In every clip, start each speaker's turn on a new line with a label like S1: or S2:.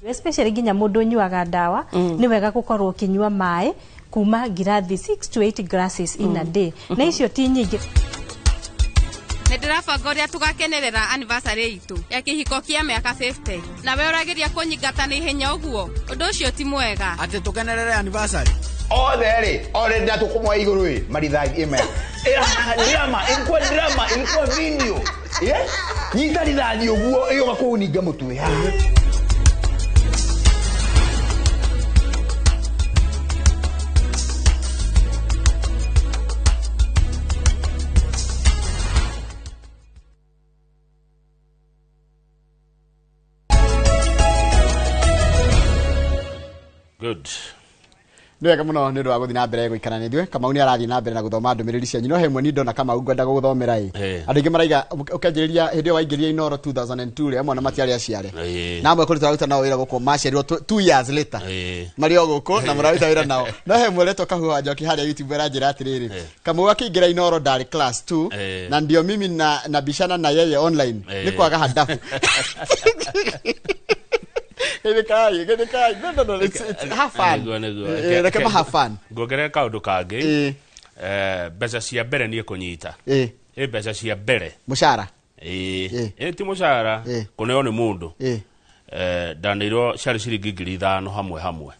S1: Especially nginya mũndũ ũnyuaga ndawa, nĩ wega gũkorwo ũkĩnyua maĩ kuma ngirathi 6 to 8 glasses in a day, na icio ti nyingĩ.
S2: Nĩ ndĩrabanga ũrĩa tũgakenerera anniversary itũ ya kĩhiko kĩa mĩaka 50, nawe ũrageria kũnyingata na ihenya ũguo. Ũndũ ũcio ti mwega.
S3: Atĩ tũkenerere anniversary?
S4: Othe rĩ, ore ndatũkũmwa igũrũ ĩ marithathi ĩmwe drama, ilikuwa drama, ilikuwa video. Yeah? Nyita rithathi ũguo ĩyoga kũuninga mũtwe haha.
S5: Good.
S6: Nĩ wega mũno nĩ ũndũ wa gũthiĩ na mbere gũikara na ithuĩ. Kamau nĩ arathiĩ na mbere na gũthoma ndũmĩrĩri cianyu, no he mwe ni ndona Kamau ngwenda gũgũthomera ĩ. Andũ aingĩ maraiga ũkĩanjĩrĩria hĩndĩ ĩyo waingĩrire Inoro 2002 rĩ, amwe na matiarĩ aciare, na amwe kũrĩ tũraruta nao wĩra gũkũ maciarirwo 2 years later, marĩ o gũkũ na mũraruta wĩra nao. No he mweretwo Kahuha Njoki harĩa YouTube aranjĩra atĩrĩrĩ, Kamau akĩingĩra Inoro ndarĩ class 2, na ndio mimi na nabishana na yeye online nĩ kwaga hadafu. Gĩthĩkai, gĩthĩkai. No, no, no, it's have fun.
S5: Nĩguo, nĩguo.
S6: Reke ma have fun.
S5: Nguongerere kaũndũ kangĩ. Mbeca cia mbere niĩ kũnyita, ĩ mbeca cia mbere.
S6: Mũcara.
S5: Ĩ. Ĩ ti mũcara, kũneo nĩ mũndũ. Ndaneirwo ciarĩ ciringi 5,000 hamwe hamwe.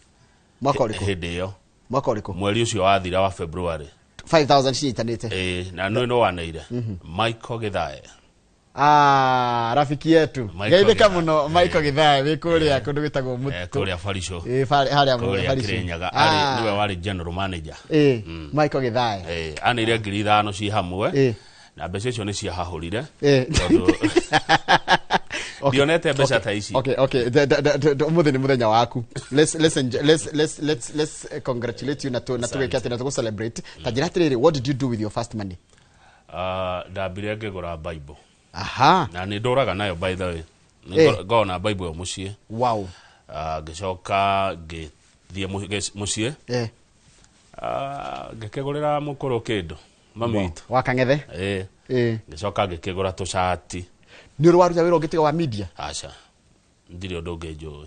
S6: Mwaka ũrĩkũ?
S5: Hĩndĩ ĩyo.
S6: Mwaka ũrĩkũ?
S5: Mweri ũcio wathira wa February.
S6: 5000 cinyitanĩte?
S5: Ĩ, na nĩ no waneire Michael Githae.
S6: Ah, rafiki yetu.
S5: Michael
S6: Geithĩka
S5: Githae.
S6: Mũno Michael Githae wĩ kũrĩa kũndũ gwĩtagwo Mũtitũ.
S5: Kũrĩa Barico.
S6: Ĩ, harĩa
S5: kũrĩa
S6: Barico.
S5: Kirinyaga.
S6: Ah.
S5: Arĩ nĩwe warĩ general manager.
S6: Ĩ, Michael Githae.
S5: Aneire 5,000 ci hamwe, na mbeca icio nĩ ciahahũrire, tondũ ndionete mbeca ta ici.
S6: Okay. Ũmũthĩ nĩ mũthenya waku. Let's enjoy, let's congratulate you na tũgĩke atĩ na tũgũ celebrate. Ta njĩra atĩrĩrĩ, what did you do with your first money?
S5: Ah, ndambire ngĩgũra Bible. Na nĩ ndũraga nayo, by the way. Nĩ ngoragwo na Bible ĩyo mũciĩ. Ah, ngĩcoka ngĩthiĩ mũciĩ. Ah, ngĩkĩgũrĩra mũkũrũ kĩndũ, mami witũ.
S6: Wa kang'ethe.
S5: Ĩ. Ngĩcoka ngĩkĩgũra tũcati.
S6: Nĩ ũrĩ waruta wĩra ũngĩ tiga wa media?
S5: Aca, ndirĩ ũndũ ũngĩ njũĩ.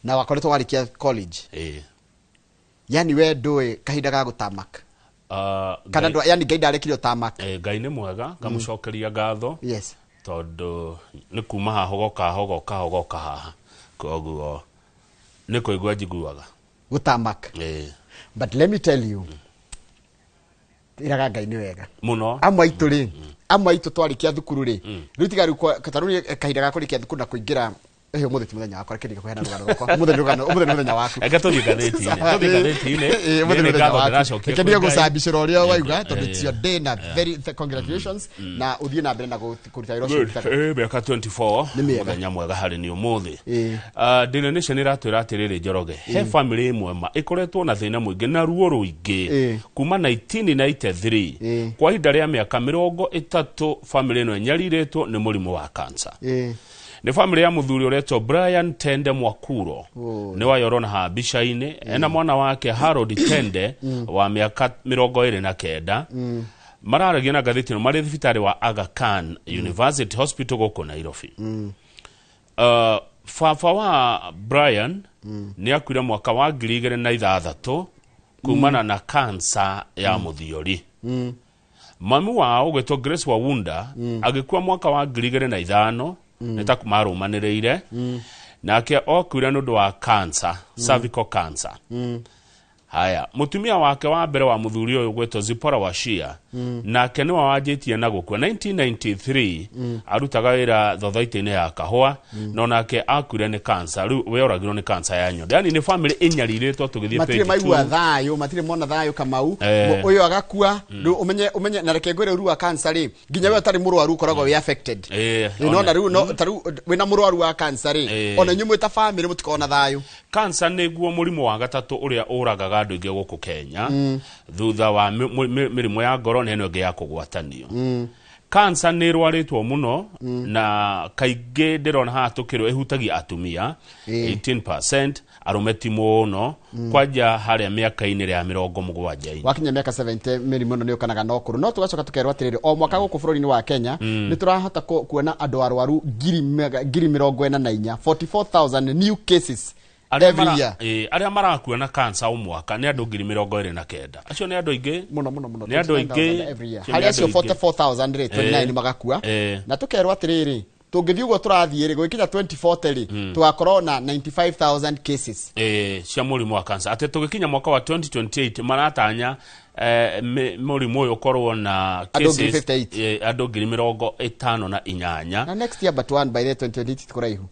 S6: Na wakoretwo warĩkia college?
S5: Ĩ.
S6: Yani we ndũĩ kahinda ga gũtamak?
S5: Ah,
S6: Kana yani Ngai ndarekire ũtamak?
S5: Eh, Ngai nĩ mwega, ngamũcokeria ngatho, tondũ nĩ kuma haha ũgoka haha, ũgoka haha, ũgoka haha, koguo nĩ kũigua njiguaga.
S6: Gũtamak.
S5: Ĩ.
S6: But let me tell you, ĩraga Ngai nĩ wega.
S5: Mũno.
S6: Amwe aitũ rĩ, amwe aitũ twarĩkia thukuru rĩ, rĩu tiga rĩu ta rĩu kahinda ga kũrĩkia thukuru na kũingĩra. Ũmũthĩ ti mũthenya wakwa, reke ndige kũheana rũgano rwakwa. Ũmũthĩ nĩ rũgano, ũmũthĩ nĩ mũthenya waku.
S5: Reke tũthiĩ ngathĩti-inĩ. Tũthiĩ ngathĩti-inĩ.
S6: Ĩ, ũmũthĩ
S5: Nĩ
S6: nĩ mũthenya
S5: ngatho
S6: waku.
S5: ndĩracokia
S6: Reke
S5: kwĩ
S6: ndige
S5: Ngai.
S6: gũcambicĩra ũrĩa waiga, tondũ it's your day na very congratulations, na ũthiĩ na mbere na kũruta wĩra ũcio
S5: Good.
S6: ũrutaga.
S5: Mĩaka 24.
S6: Nĩ mĩega.
S5: Mũthenya mwega harĩ ni ũmũthĩ. Daily Nation ĩratwĩra atĩrĩrĩ, Njoroge, he family ĩmwe ma ĩkoretwo na thĩna mũingĩ na ruo rũingĩ kuma 1993. Kwa ihinda rĩa mĩaka 30 family ĩno ĩnyarirĩtwo nĩ mũrimũ wa cancer. Nĩ family ya mũthuri ũretwo Brian Tende Mwakuro, nĩ wayo ũrona haha mbica-inĩ, ena mwana wake Harold Tende wa mĩaka 29. Mararagia na ngathĩti ĩno marĩ thibitarĩ wa Aga Khan University Hospital gũkũ Nairobi. Baba wa Brian nĩ akuire mwaka wa 2006 kumana na kansa ya mũthiori. Mami wao ũgwĩtwo Grace Wawunda agĩkua mwaka wa 2005, nĩ ta marũmanĩrĩire, nake okuire nĩ ũndũ wa cancer, cervical cancer. Haya, mũtumia wake wa mbere wa mũthuri ũyũ ũgwĩtwo Zipporah Washia, nake nĩwe wanjĩtie na gũkua 1993. Arutaga wĩra thothaitĩ-inĩ ya kahũa, no nake akuire nĩ cancer. Rĩu we oragirwo nĩ cancer ya nyondo. Yani nĩ family ĩnyarirĩtwo tũgĩthiĩ
S6: Matirĩ
S5: page
S6: maigua
S5: two.
S6: Thayũ matirĩ mona thayũ, Kamau. Ũyũ agakua rĩu ũmenye na reke ngwĩre, ũru wa cancer rĩ, nginya we ũtarĩ mũrwaru ũkoragwo wĩ affected. Ĩ, nona rĩu no ta rĩu wĩna mũrwaru wa cancer rĩ, ona inyuĩ mwĩ ta family mũtikoragwo na thayũ.
S5: Cancer nĩguo mũrimũ wa gatatũ ũrĩa ũragaga andũ aingĩ gũkũ Kenya, thutha wa mĩrimũ ya ngoro na ĩno ĩngĩ ya kũgwatanio. Cancer nĩ ĩrwarĩtwo mũno na kaingĩ ndĩrona haha tũkĩrwo ĩhutagia atumia 18%, arũme ti mũno, kwanja harĩa mĩaka-inĩ ya 70.
S6: Wakinya mĩaka 70 mĩrimũ ĩno nĩ yũkanaga na ũkũrũ. No tũgacoka tũkerwo atĩrĩrĩ, o mwaka gũkũ bũrũri-inĩ wa Kenya nĩ tũrahota kuona andũ arwaru 44,000, 44,000 new cases every year.
S5: Arĩa marakua na cancer o mwaka nĩ andũ 29,000. Acio nĩ andũ aingĩ
S6: mũno mũno mũno.
S5: Nĩ andũ aingĩ.
S6: Every year
S5: Acio nĩ
S6: harĩ acio
S5: andũ aingĩ.
S6: 44,000 rĩ, 29 magakua. Na tũkerwo atĩrĩrĩ, tũngĩthiĩ ũguo tũrathiĩ rĩ, gũgĩkinya 2040 rĩ, tũgakorwo na 95,000 cases
S5: cia mũrimũ wa cancer. Atĩ tũgĩkinya mwaka wa 2028 maratanya mũrimũ ũyũ ũkorwo na
S6: andũ ngiri
S5: cases,
S6: 58.
S5: Andũ 58,000.
S6: Na next year but one by the 2028 kũraihu.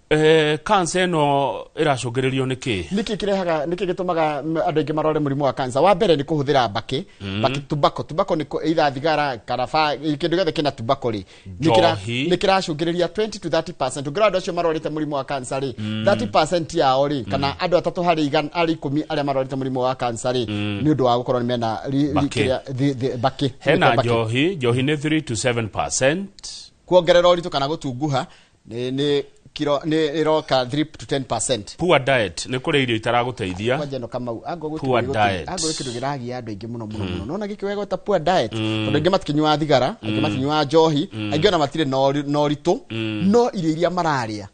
S5: Cancer ĩno ĩracũngĩrĩrio nĩ kĩ?
S6: Nĩkĩ kĩrehaga, nĩkĩ gĩtũmaga andũ aingĩ marware mũrimũ wa cancer? Wa mbere nĩ kũhũthĩra mbakĩ, mbakĩ, tobacco. Tobacco nĩ either thigara kana ba kĩndũ gĩothe kĩna tobacco rĩ,
S5: Njohi.
S6: nĩ kĩracũngĩrĩria 20 to 30%. Ũngĩrora andũ acio marwarĩte mũrimũ wa cancer rĩ, 30% yao rĩ, kana andũ atatũ harĩ igana harĩ 10 arĩa marwarĩte mũrimũ wa cancer rĩ, nĩ ũndũ wa gũkorwo nĩ mena
S5: Mbakĩ.
S6: Mbakĩ.
S5: Hena
S6: Mbakĩ.
S5: njohi. Njohi nĩ 3 to 7%.
S6: Kuongerera ũritũ kana gũtunguha nĩ kiro nĩ ĩroka 3 to 10%.
S5: Poor diet nĩ kũrĩa irio itaragũteithia.
S6: Kwanja ĩno Kamau angorwo
S5: Poor diet.
S6: Angorwo kĩndũ kĩragia andũ aingĩ mũno mũno mũno, nona gĩkĩ wegweta poor diet, tondũ aingĩ matikĩnyuaga thigara, aingĩ matinyuaga njohi, aingĩ ona matirĩ na ũritũ, no irio iria mararĩa.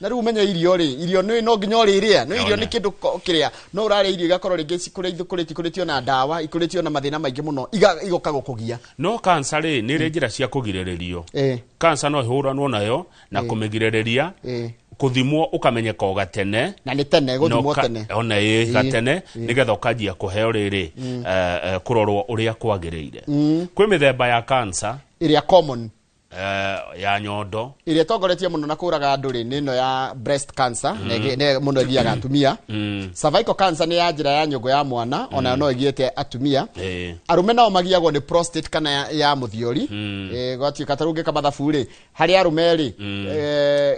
S6: Na rĩu ũmenye irio rĩ, irio nĩ no nginya ũrĩrĩa, no irio
S5: One.
S6: nĩ kĩndũ kĩrĩa no ũrarĩa irio igakorwo rĩngĩ cikũrĩa ikũrĩtio na ndawa, ikũrĩtio na mathĩna maingĩ mũno, igoka gũkũgia.
S5: No cancer rĩ, nĩ ĩrĩ njĩra cia kũgirĩrĩrio. Cancer no ĩhũranwo nayo na kũmĩgirĩrĩria, kũthimwo ũkamenyeka o gatene.
S6: Na nĩ tene gũthimwo tene.
S5: Ona ĩ gatene, nĩgetha ũkanjia kũheo rĩrĩ, kũrorwo ũrĩa kwagĩrĩire. Kwĩ mĩthemba ya cancer
S6: ĩrĩa common,
S5: ya nyondo.
S6: Ĩrĩa ĩtongoretie mũno na kũraga andũ rĩ, nĩ ĩno ya breast cancer, na nĩ mũno ĩgiaga atumia. Cervical cancer nĩ ya njĩra ya nyũngũ ya mwana, onayo no ĩgiĩte atumia. Arũme nao magiagwo nĩ prostate kana ya mũthiori. Gwatuĩka ta rĩu ũngĩka mathabu rĩ, harĩ arũme rĩ,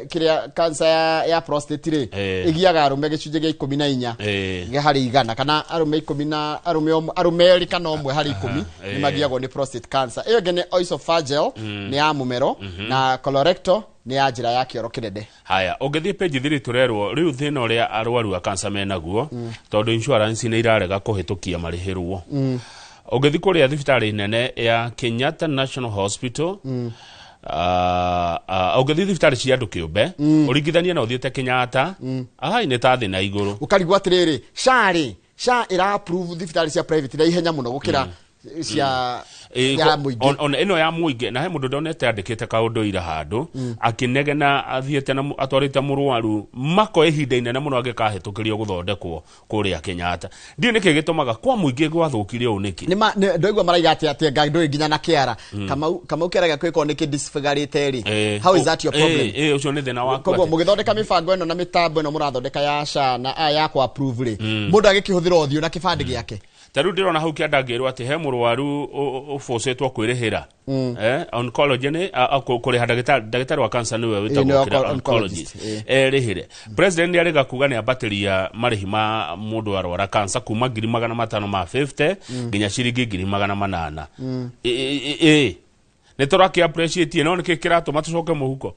S6: kĩrĩa cancer ya prostate rĩ, ĩgiaga arũme gĩcunjĩ gĩa 14 harĩ 100, kana arũme 10 na arũme arũme erĩ kana ũmwe harĩ 10 nĩ magiagwo nĩ prostate cancer. Ĩyo ĩngĩ nĩ esophageal, nĩ ya mũmero, na colorectal nĩ ya njĩra ya kĩoro kĩnene.
S5: Haya, ũngĩthiĩ page 3 tũrerwo rĩu thĩna ũrĩa arwaru a cancer menaguo, tondũ insurance nĩ irarega kũhĩtũkia marĩhĩrwo. Ũngĩthiĩ kũrĩa thibitarĩ nene ya Kenyatta National Hospital, ũngĩthiĩ thibitarĩ cia andũ kĩũmbe ũringithanie na ũthiĩte Kenyatta, ai, nĩ ta thĩ na igũrũ.
S6: Ũkarigwo atĩrĩrĩ, SHA rĩ, SHA ĩra approve thibitarĩ cia private na ihenya mũno gũkĩra cia ya mũingĩ.
S5: Ona ĩno ya mũingĩ. Na he mũndũ ndonete andĩkĩte kaũndũ ira handũ akĩnegena athiĩte na atwarĩte mũrwaru mako ihinda inene mũno angĩkahĩtũkĩrio gũthondekwo kũrĩa Kenyatta. Ndiũ nĩkĩ gĩtũmaga kwa mũingĩ gwathũkire ũũ nĩkĩ?
S6: Nĩ ndaigua maraiga atĩ nga ndũrĩ nginya na kĩara. Kamau, Kamau, kĩara gĩaku gĩkorwo nĩ kĩdisfigurĩte rĩ, how is that your problem?
S5: Ũcio nĩ thĩna waku.
S6: Koguo mũgĩthondeka mĩbango ĩno na mĩtambo ĩno mũrathondeka ya SHA na ya kũ approve rĩ, mũndũ agĩkĩhũthĩra ũthiũ na kĩbandĩ gĩake.
S5: Ta rĩu ndĩrona hau kĩanda ngĩrwo atĩ he mũrwaru ũbũcĩtwo kwĩrĩhĩra oncology nĩ kũrĩha ndagĩtarĩ wa cancer, nĩwe wĩtagwo
S6: nĩwe
S5: kĩrĩa
S6: oncologist,
S5: oncologist erĩhĩre. President nĩ arĩga kuga nĩ ambatĩria marĩhi ma mũndũ arwara cancer kuma 550,000 nginya ciringi 800,000. Nĩ tũrakĩ appreciate, no nĩkĩ kĩratũma tũcoke mũhuko?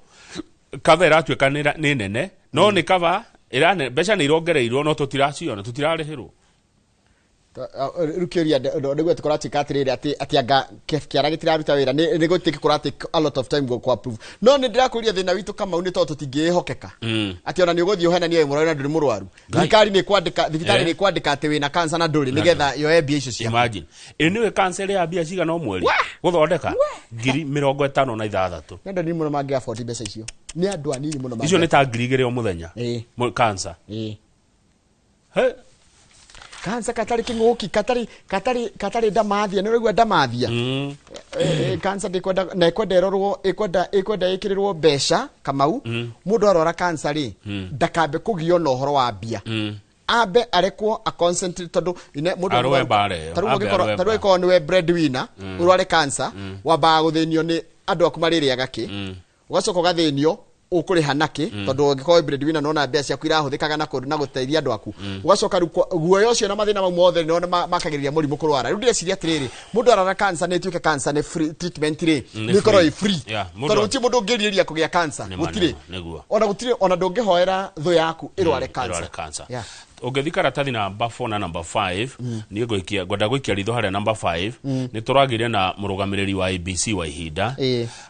S5: Cover ĩratuĩka nĩ nene, no nĩ cover ĩrane, mbeca nĩ irongereirwo, no tũtiraciona, tũtirarĩhĩrwo.
S6: Rĩu kĩũria nĩguo tũkoratuĩka atĩrĩrĩ, atĩ anga kĩara gĩtiraruta wĩra, nĩ gũtuĩke kũra take a lot of time gũ approve. No nĩ ndĩrakũria, thĩna witũ Kamau nĩ tondũ tũtingĩĩhokeka, atĩ ona nĩ ũgũthiĩ ũhenanie wĩ mũrwaru na ndũrĩ mũrwaru. Thirikari nĩ kwandĩka thibitarĩ nĩ kwandĩka atĩ wĩna cancer na ndũrĩ, nĩgetha yoe mbia icio ciaku.
S5: Imagine, ĩ nĩwe cancer ya mbia cigana o mweri gũthondeka? 56,000.
S6: Nĩ andũ anini mũno mangĩ afford mbeca icio, nĩ andũ anini mũno.
S5: Icio nĩ ta 2,000 o mũthenya. Cancer. He.
S6: Cancer katarĩ kĩng'ũki, katarĩ ndamathia, nĩ ũraigua ndamathia? Cancer ndĩkwenda na ĩkwenda ĩrorwo, ĩkwenda ĩkĩrĩrwo mbeca. Kamau, mũndũ arwara cancer rĩ, ndakambe kũgio na ũhoro wa mbia, ambe arekwo a concentrate, tondũ mũndũ
S5: Arũe mbara ĩyo,
S6: ta rĩu
S5: ambe arũe
S6: ta rĩu
S5: mbara.
S6: angĩkorwo nĩwe breadwinner, ũrware cancer, wambaga gũthĩnio nĩ andũ aku marĩrĩaga kĩ, ũgacoka ũgathĩnio. Ũkũrĩha nakĩ? Tondũ ũngĩkorwo wĩ breadwinner, nona mbia ciaku irahũthĩkaga na kũndũ na gũteithia andũ aku, ũgacoka rĩu guoya ũcio na mathĩna mau mothe nĩo makagĩrĩria mũrimũ kũrwara. Rĩu ndĩreciria atĩrĩrĩ, mũndũ arara cancer, nĩ ĩtuĩke cancer nĩ free treatment rĩ,
S5: Nĩ
S6: nĩ ĩkorwo
S5: free.
S6: ĩ free,
S5: Yeah, mũndũ
S6: tondũ gũtirĩ mũndũ ũngĩrirĩria kũgĩa cancer.
S5: Nĩ ma,
S6: Gũtirĩ.
S5: nĩ ma, nĩguo.
S6: Ona gũtirĩ, ona ndũngĩhoera thũ yaku ĩrware cancer.
S5: Ĩrware cancer.
S6: Yeah.
S5: Ũngĩthi karatathi namba 4 na namba 5, niĩ ngũikia, ngwenda gũikia ritho harĩa namba 5. Nĩ tũragĩire na mũrũgamĩrĩri wa IEBC wa ihinda,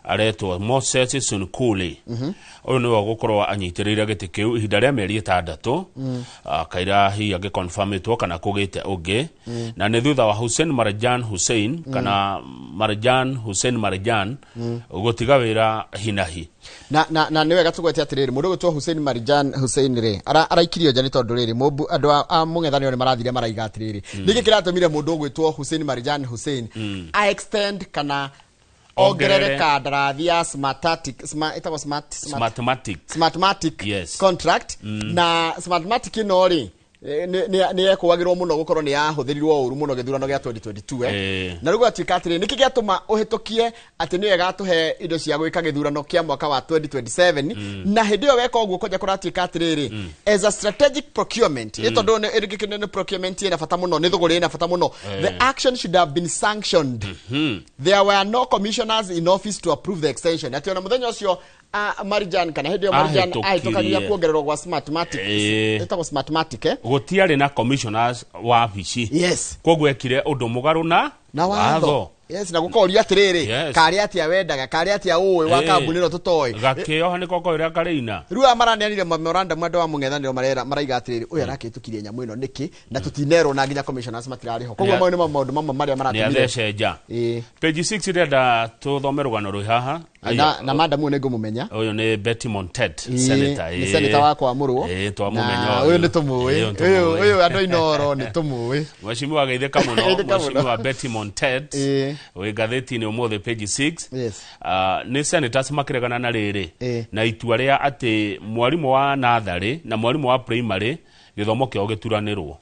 S5: aretwo Moses Sunkuli. Ũyũ nĩwe ũgũkorwo anyitĩrĩire gĩtĩ kĩu ihinda rĩa mĩeri 6, kaira hihi angĩconfirmĩtwo kana kũgĩte ũngĩ, na nĩ thutha wa Hussein Marjan Hussein kana Marjan Hussein Marjan gũtiga wĩra hinahi.
S6: Na nĩ wega tũgwete atĩrĩrĩ, mũndũ ũgwĩtwo Hussein Marijan Hussein rĩ, araikirio nja nĩ tondũ rĩrĩ, mũmbu andũ a mũng'ethanĩro nĩ marathire maraiga atĩrĩrĩ, nĩkĩ kĩratũmire mũndũ ũgwĩtwo Hussein Marijan Hussein a extend kana ongerere
S5: Ongerere.
S6: kandarathi ya Smartatic, ĩtagwo smart
S5: Smartmatic.
S6: Smartmatic contract? Na Smartmatic ĩno rĩ, nĩ yekũagĩrwo mũno gũkorwo nĩ yahũthĩrirwo ũru mũno gĩthurano gĩa 2022, eh. Na rĩu gwatuĩka atĩrĩ, nĩkĩ gĩatũma ũhĩtũkie atĩ nĩyo ĩgatũhe indo cia gwĩka gĩthurano kĩa mwaka wa 2027? Na hĩndĩ ĩyo weka ũguo, kwanja kũratuĩka atĩrĩrĩ, as a strategic procurement, ĩ tondũ nĩ procurement ĩna bata mũno, nĩ thũgũrĩ ĩna bata mũno, the action should have been sanctioned. There were no commissioners in office to approve the extension. Atĩ ona mũthenya ũcio Marijan, kana hĩndĩ ĩyo Marijan
S5: Ahĩtũkirie.
S6: ahĩtũkagia kuongererwo gwa Smartmatic, ĩtagwo Smartmatic, eh?
S5: Gũtiarĩ na commissioners wabici. Koguo ekire ũndũ mũgarũ na
S6: Na watho. Yes, na gũkoria atĩrĩrĩ, karĩ atĩa wendaga, karĩ atĩa ũĩ wa kambuni ĩno tũtoĩ?
S5: Gakĩoha nĩ koko ũrĩa karĩina.
S6: Rĩu aya maraneanire memorandum, andũ a mũng'ethanĩro marera maraiga atĩrĩrĩ, ũyũ arakĩhĩtũkirie nyamũ ĩno nĩkĩ na tũtinerwo, na nginya commissioners matirarĩ ho? Koguo mau nĩmo maũndũ mamwe marĩa
S5: Nĩ
S6: maratũmire.
S5: athecenja. Page 6, ndĩrenda tũthome rũgano rwĩ haha.
S6: Na madam ũyũ nĩ ngũmũmenya.
S5: Ũyũ nĩ Betty Montet, senator.
S6: Nĩ senator wa kwamũrwo.
S5: Twamũmenya.
S6: Na ũyũ nĩ tũmũĩ.
S5: Ũyũ
S6: Ũyũ
S5: tũmũĩ.
S6: ũyũ andũ Inooro nĩ tũmũĩ.
S5: Mheshimiwa, geithĩka mũno.
S6: Geithĩka mũno.
S5: Mheshimiwa Betty Montet wĩ ngathĩti-inĩ ũmũthĩ page 6. Nĩ senators makĩregana na rĩrĩ na itua rĩa atĩ mwarimũ wa natharĩ na mwarimũ wa primary gĩthomo kĩao gĩturanĩrwo.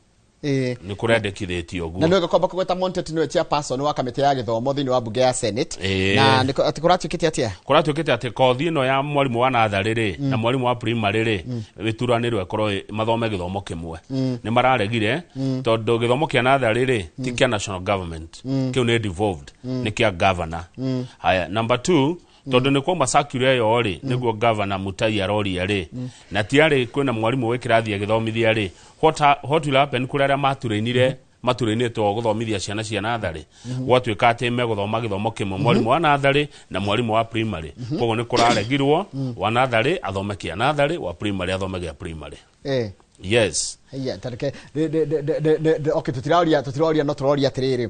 S5: Nĩ kũrendekithĩtio
S6: Na
S5: ũguo.
S6: nĩwega kwamba kũgweta Montet nĩwe chairperson wa kamĩtĩ ya gĩthomo thĩinĩ wa mbunge ya Senate. Na atĩ kũratuĩkĩte atĩa?
S5: Kũratuĩkĩte atĩ kothi ĩno ya mwarimũ wa natharĩ rĩ na mwarimũ wa primary rĩ ĩturanĩrwo, ĩkorwo mathome gĩthomo kĩmwe. Nĩ mararegire tondũ gĩthomo kĩa natharĩ rĩ ti kĩa national government, kĩu nĩ devolved, nĩ kĩa governor. Haya, number 2, tondũ nĩ kwauma circular ĩyo rĩ, nĩguo governor Mutai aroria rĩ, na tiarĩ kwĩna mwarimũ wĩ kĩrathi agĩthomithia rĩ, what will happen kũrĩ arĩa maturĩinire maturĩinĩtwo gũthomithia ciana cia natharĩ, gwatuĩka atĩ megũthoma gĩthomo kĩmwe, mwarimũ wa natharĩ na mwarimũ wa primary? Koguo nĩ kũraregirwo, wa natharĩ athome kĩa natharĩ, wa primary athome gĩa primary. Yes.
S6: Haya, tareke okay, tũtiraũria, no tũroria atĩrĩrĩ,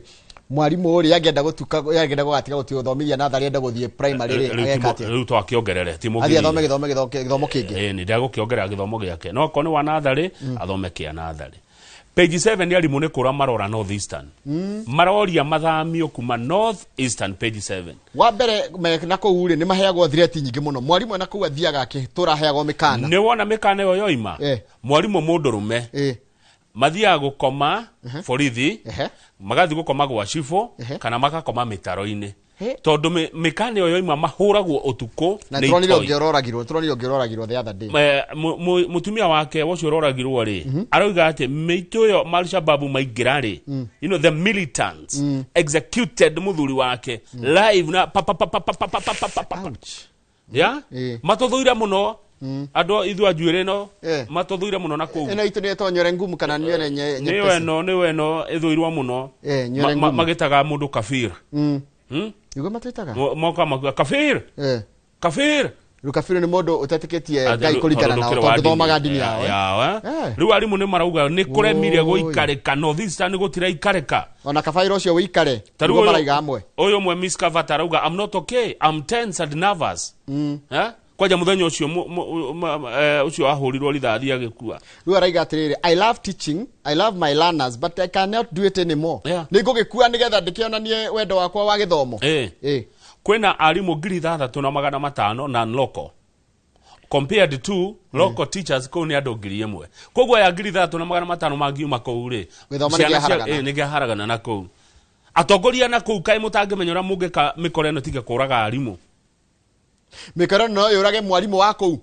S6: mwarimũ ũrĩa angĩenda gũtuka, angĩenda gũgatiga gũthomithia natharĩ, enda gũthiĩ primary rĩ, ageka atĩa?
S5: Rĩu twakĩongerere ti
S6: Athiĩ athome
S5: mũgirie.
S6: gĩthomo kĩngĩ.
S5: Ĩ, nĩ ndagũkĩongerera gĩthomo gĩake, no okorwo nĩ wa natharĩ athome kĩa natharĩ. Page 7, arimũ nĩ kũra marora North Eastern, maroria mathamio kuma North Eastern, page 7.
S6: Wa mbere na kũu rĩ, nĩ maheagwo thireti nyingĩ mũno. Mwarimũ na kũu athiaga akĩtũra aheagwo mĩkana.
S5: Nĩ wona mĩkana ĩyo yoima, mwarimũ mũndũrũme mathiaga gũkoma borithi, magathiĩ gũkoma gwa cibũ kana makakoma mĩtaro-inĩ, tondũ mĩkana ĩyo yoima mahũragwo ũtukũ
S6: Na
S5: nĩ
S6: tũronire
S5: itoi.
S6: ũngĩ ũroragirwo, tũronire ũngĩ ũroragirwo the other day.
S5: Mũtumia wake ũcio ũroragirwo rĩ, arauga atĩ mĩitũ ĩyo Alshababu maingĩra rĩ, the militants executed mũthuri wake live na pa pa pa pa pa pa pa pa pa pa pa.
S6: Ouch.
S5: Ya, matũthũire mũno andũ ithuĩ a njuĩrĩ ĩno, matũthũire mũno na kũu.
S6: Ĩno itũ nĩ ĩtwo nywere ngumu kana nywere
S5: Nĩyo
S6: nyepesi?
S5: ĩno, nĩyo ĩno ĩthũirwo mũno.
S6: Nywere ngumu.
S5: Magĩtaga mũndũ kafir.
S6: Nĩguo matwĩtaga.
S5: Moka makuga kafir, kafir.
S6: Rĩu kabirũ nĩ mũndũ ũtetĩkĩtie Ngai kũringana nao, tondũ thomaga ndini yao, eh.
S5: Yao, eh.
S6: Eh.
S5: Rĩu arimũ nĩ marauga nĩ kũremire
S6: Oi.
S5: gũikarĩka North Eastern, gũtiraikarĩka.
S6: Ona kabairũ ũcio wĩikare.
S5: Ta rĩu
S6: Nĩguo maraiga amwe.
S5: Ũyũ ũmwe Miss Kavata arauga, "I'm not okay, I'm tense and nervous." Eh? Kwanja mũthenya ũcio ũcio ahũrirwo rithathi agĩkua.
S6: Rĩu araiga atĩrĩrĩ, "I love teaching, I love my learners, but I cannot do it anymore." Nĩ ngũgĩkua nĩgetha ndĩkĩonanie wendo wakwa wa gĩthomo.
S5: Kwĩna arimũ 6,500 non local compared to local teachers kũu nĩ andũ 1,000. Koguo aya 6,500 mangiuma kũu rĩ,
S6: Gĩthomo nĩ
S5: ciana
S6: kĩaharagana.
S5: nĩ kĩaharagana na kũu. Atongoria na kũu, kaĩ mũtangĩmenya ũrĩa mũngĩka mĩkora ĩno tige kũraga arimũ?
S6: Mĩkora no yũrage mwarimũ wa kũu.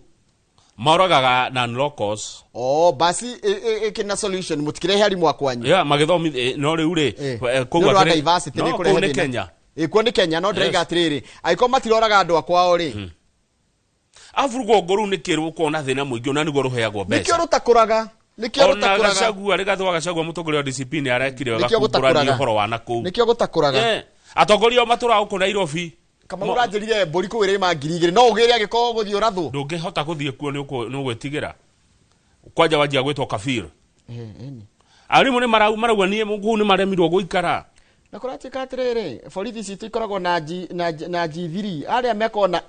S5: Maragaga non locals.
S6: Oh, basi ĩkĩna solution mũtikirehe arimũ a kwanyu.
S5: Yeah, magĩthomi no rĩu rĩ
S6: koguo atĩrĩ diversity nĩ kũrehe
S5: nĩ Kenya.
S6: Kuo nĩ Kenya no ndĩraiga atĩrĩrĩ angĩkorwo matiroraga andũ a kwao rĩ.
S5: Afu rũgongo rũu nĩ kĩrũ kuona thĩna mũingĩ ona nĩguo rũheagwo mbeca.
S6: Nĩkĩo rũtakũraga. Nĩkĩo rũtakũraga.
S5: Ona Gachagua Rigathi wa Gachagua mũtongoria wa DCP nĩ arekire wega kumbũrania ũhoro wa nakũu.
S6: Nĩkĩo gũtakũraga.
S5: Atongoria matũraga gũkũ Nairobi.
S6: Kamau ũranjĩrire mbũri kũu ĩrĩma 2000 no ũgĩre angĩkorwo ũgũthiĩ ũrathwo.
S5: Ndũngĩhota gũthiĩ kuo nĩ ũgwĩtigĩra. Kwanja wanjia gwĩtwo kafir. Arimũ nĩ marauga niĩ kũu nĩ maremirwo gũikara.
S6: Na kũratuĩka atĩrĩrĩ borithi citũ ikoragwo na G3 arĩa mekoragwo na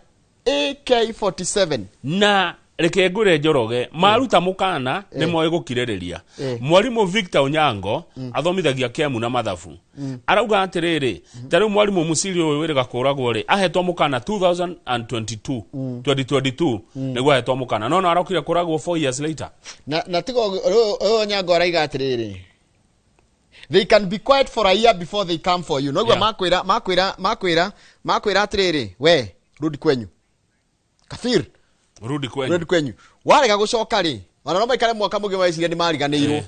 S6: AK47
S5: na reke ngwĩre Njoroge maruta mũkana nĩ moĩ gũkirĩrĩria. Mwarimũ Victor Onyango athomithagia kemu na mathabu. Arauga atĩrĩrĩ ta rĩu mwarimũ Musili ũyũ wĩrĩga kũragwo rĩ ahetwo mũkana 2022 2022 nĩguo ahetwo mũkana no no arokire kũragwo 4 years later.
S6: Na tigo ũyũ Onyango araiga atĩrĩrĩ they can be quiet for a year before they come for you. Noguo makwĩra makwĩra makwĩra makwĩra atĩrĩrĩ we rudi kwenyu. Kafir
S5: rudi kwenyu.
S6: Rudi kwenyu. Warega gũcoka rĩ ona no maikare mwaka mũgima weciria nĩ mariganĩirwo.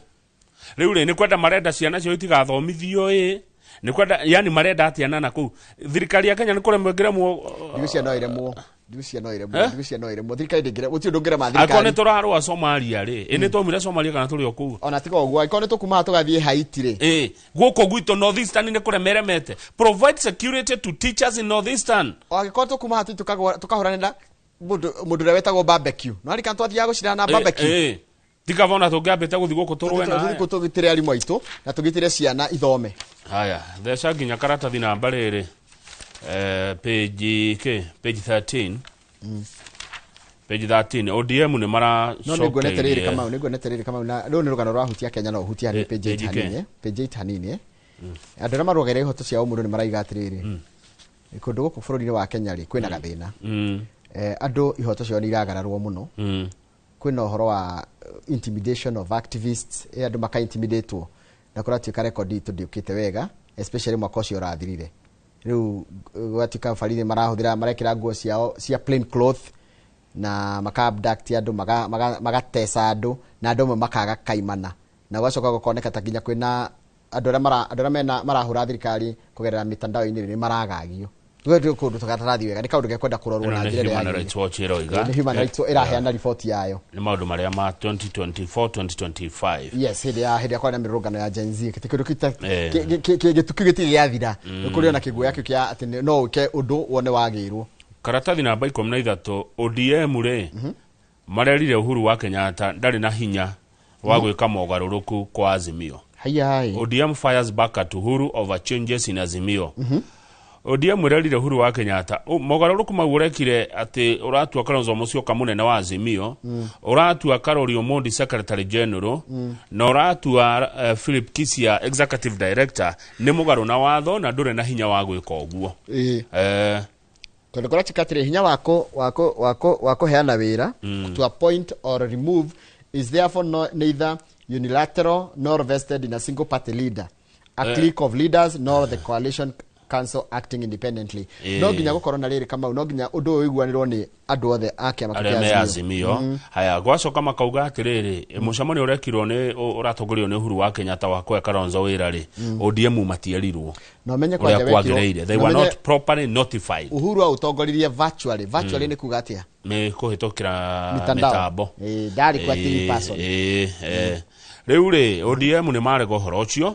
S5: Rĩu rĩ nĩ kwenda marenda ciana cio itigathomithio ĩ nĩ kwenda yani marenda atĩa na kũu thirikari ya Kenya nĩ kũremwo ĩngĩremwo.
S6: Ndigu no ĩremwo. Ndigu no ĩremwo. Ndigu no ĩremwo. Thirikari ndĩngĩremwo. Gũtirĩ ũndũ ũngĩrema thirikari.
S5: Angĩkorwo nĩ tũrarũa Somalia rĩ ĩ nĩ twaumire Somalia kana tũrĩ o kũu.
S6: Ona tiga ũguo angĩkorwo nĩ tũkuma tũgathiĩ Haiti rĩ.
S5: Ĩ gũkũ gwitũ North Eastern nĩ kũremeremete. Provide security to teachers in North Eastern.
S6: Angĩkorwo tũkuma haha tũkahũrana na mũndũ ũrĩa wetagwo barbecue. No arikana twathiaga gũcindana na barbecue.
S5: Tikavona tũngĩambĩte gũthiĩ gũkũ tũrũe na
S6: tũthiĩ tũgitĩre arimũ aitũ na tũgitĩre ciana ithome.
S5: Haya, theca nginya karatathi namba rĩrĩ page ke page 13. Page 13 ODM nĩ maracokeire.
S6: No nĩnguonete rĩrĩ Kamau, nĩnguonete rĩrĩ Kamau na rũrũ nĩ rũgano rwahutia Kenya no ũhutia harĩ page 8 hanini, page 8 hanini. Andũ arĩa marũagĩrĩra ihoto cia ũmũndũ nĩ maraiga atĩrĩrĩ kũndũ gũkũ bũrũri-inĩ wa Kenya rĩ kwĩna gathĩna. Andũ ihoto ciao nĩ iragararwo mũno. Kwĩna ũhoro wa intimidation of activists, andũ maka intimidatwo na kũratuĩka rekondi itũ ndĩũkĩte wega especially mwaka ũcio ũrathirire. Rĩu gwatuĩka borithi marahũthĩra marekĩra nguo ciao cia plain cloth na maka abduct andũ magatesa andũ na andũ amwe makaga kaimana na gwacoka gũkoneka ta nginya kwĩna andũ arĩa mena marahũra thirikari kũgerera mitandao-inĩ nĩ maragagio. Tũgathiĩ kũndũ tũgatarathi wega nĩ kaũndũ gekwenda kũrorwo na njĩra ĩrĩa
S5: Human Rights Watch ĩroiga.
S6: Nĩ Human Rights ĩraheana riboti yayo.
S5: Nĩ maũndũ marĩa ma 2024 2025.
S6: Yes, hĩndĩ ya kwarĩ na mĩrũrũngano ya Gen Z kĩndũ gĩtukũ gĩtirĩ gĩathira. Kũrĩ ona kĩguoya kĩu kĩa atĩ no ũke ũndũ wone wagĩirwo.
S5: Karatathi namba 13 ODM rĩ marerire Uhuru wa Kenyatta ndarĩ na hinya wa gwĩka mogarũrũku kwa Azimio.
S6: Haya.
S5: ODM fires back at Uhuru over changes in Azimio. ODM ĩrerire Uhuru wa Kenyatta mogarũrũku mau ũrekire atĩ ũratua Kalonzo Musyoka mũnene wa Azimio, ũratua Karori Omondi Secretary General, na ũratua Philip Kisia Executive Director nĩ mũgarũ na watho na ndũrĩ na hinya wa gwĩka ũguo.
S6: Tondũ kũratuĩka atĩrĩ hinya wa kũheana wĩra to appoint or remove is therefore neither unilateral nor vested in a single party leader, a clique of leaders nor the coalition council acting independently. No nginya gũkorwo na rĩrĩ Kamau, no nginya ũndũ ũyũ ũiguanĩrwo nĩ andũ othe a kĩama
S5: kĩa Azimio. Haya, gwacoka makauga atĩrĩrĩ mũcemanio ũrekirwo nĩ ũratongorio nĩ Uhuru wa Kenyatta wa kũhe Kalonzo wĩra rĩ ODM matierirwo.
S6: No menye kwanja
S5: wekirwo. They were not properly notified.
S6: Uhuru aũtongoririe virtually. Virtually nĩ kuga atĩa?
S5: Nĩ kũhĩtũkĩra mĩtambo.
S6: Ndarĩ kwa in person.
S5: Rĩu rĩ ODM nĩ marega ũhoro ũcio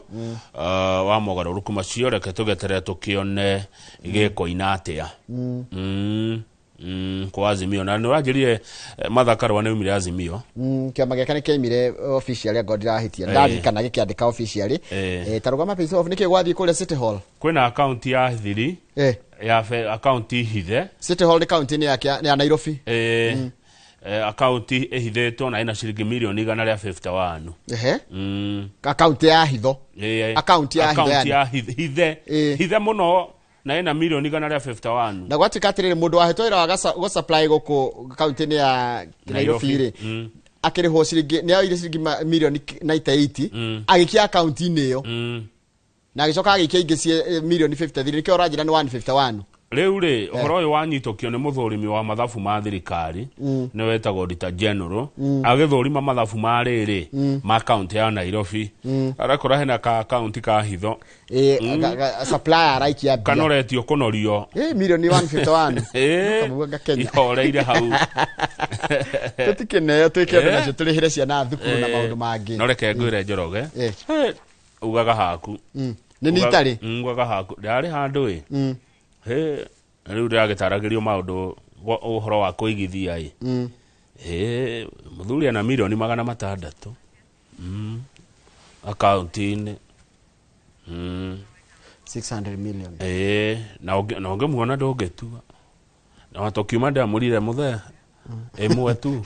S5: wa mogarũrũku macio reke tũgeterere tũkĩone gĩkoina atĩa kwa Azimio. Na nĩ ũranjĩrire Martha Karua nĩ aumire Azimio.
S6: Kĩama gĩake nĩ kĩaumire officially angorwo ndirahĩtia ndarikana gĩkĩandĩka officially. Ta rũgama piece of nĩkĩ gwathiĩ kũrĩa City Hall
S5: kwĩna akaunti ya thiri ya akaunti hithe.
S6: City Hall nĩ kaunti-inĩ ya Nairobi.
S5: Akaunti ĩhithĩtwo na ĩna ciringi mirioni 151.
S6: Ehe. Akaunti ya hitho. Akaunti ya hitho
S5: yani. Hithe. Hithe mũno na ĩna milioni 151.
S6: Na gwatuĩka atĩrĩrĩ mũndũ wahetwo wĩra wa gũ supply gũkũ kaunti-inĩ ya Nairobi rĩ akĩrĩhwo ciringi nĩ oire ciringi milioni 98 agĩikia akaunti-inĩ ĩyo na agĩcoka agĩikia ingĩ cie milioni 53 nĩkĩo ũranjĩra nĩ 151.
S5: Rĩu rĩ, ũhoro ũyũ wanyitũkio nĩ mũthũrimi wa mathabu ma thirikari, nĩ wetagwo Auditor General, agĩthũrima mathabu ma rĩrĩ ma kaunti ya Nairobi, arakora hena ka kaunti ka hitho.
S6: Supplier araikia mbia.
S5: Kanoretio kũnorio.
S6: Milioni 151.
S5: Ĩ,
S6: Kamau anga Kenya.
S5: ihoreire hau.
S6: Tũtikĩneo twĩke ũndũ nacio, tũrĩhĩre ciana thukuru na maũndũ mangĩ.
S5: No reke ngwĩre, Njoroge. Ugaga haku.
S6: Nĩ nitarĩ.
S5: Ugaga haku ndarĩ handũ ĩ. He, rĩu ndĩragĩtaragĩrio maũndũ ũhoro wa kũigithia ĩ. Ĩ, mũthuri ana milioni 600 akaunti-inĩ.
S6: 600 million.
S5: Ĩ, na ũngĩmuona ndũngĩtua na tũkiuma ndĩamũrire mũthee ĩmwe tu.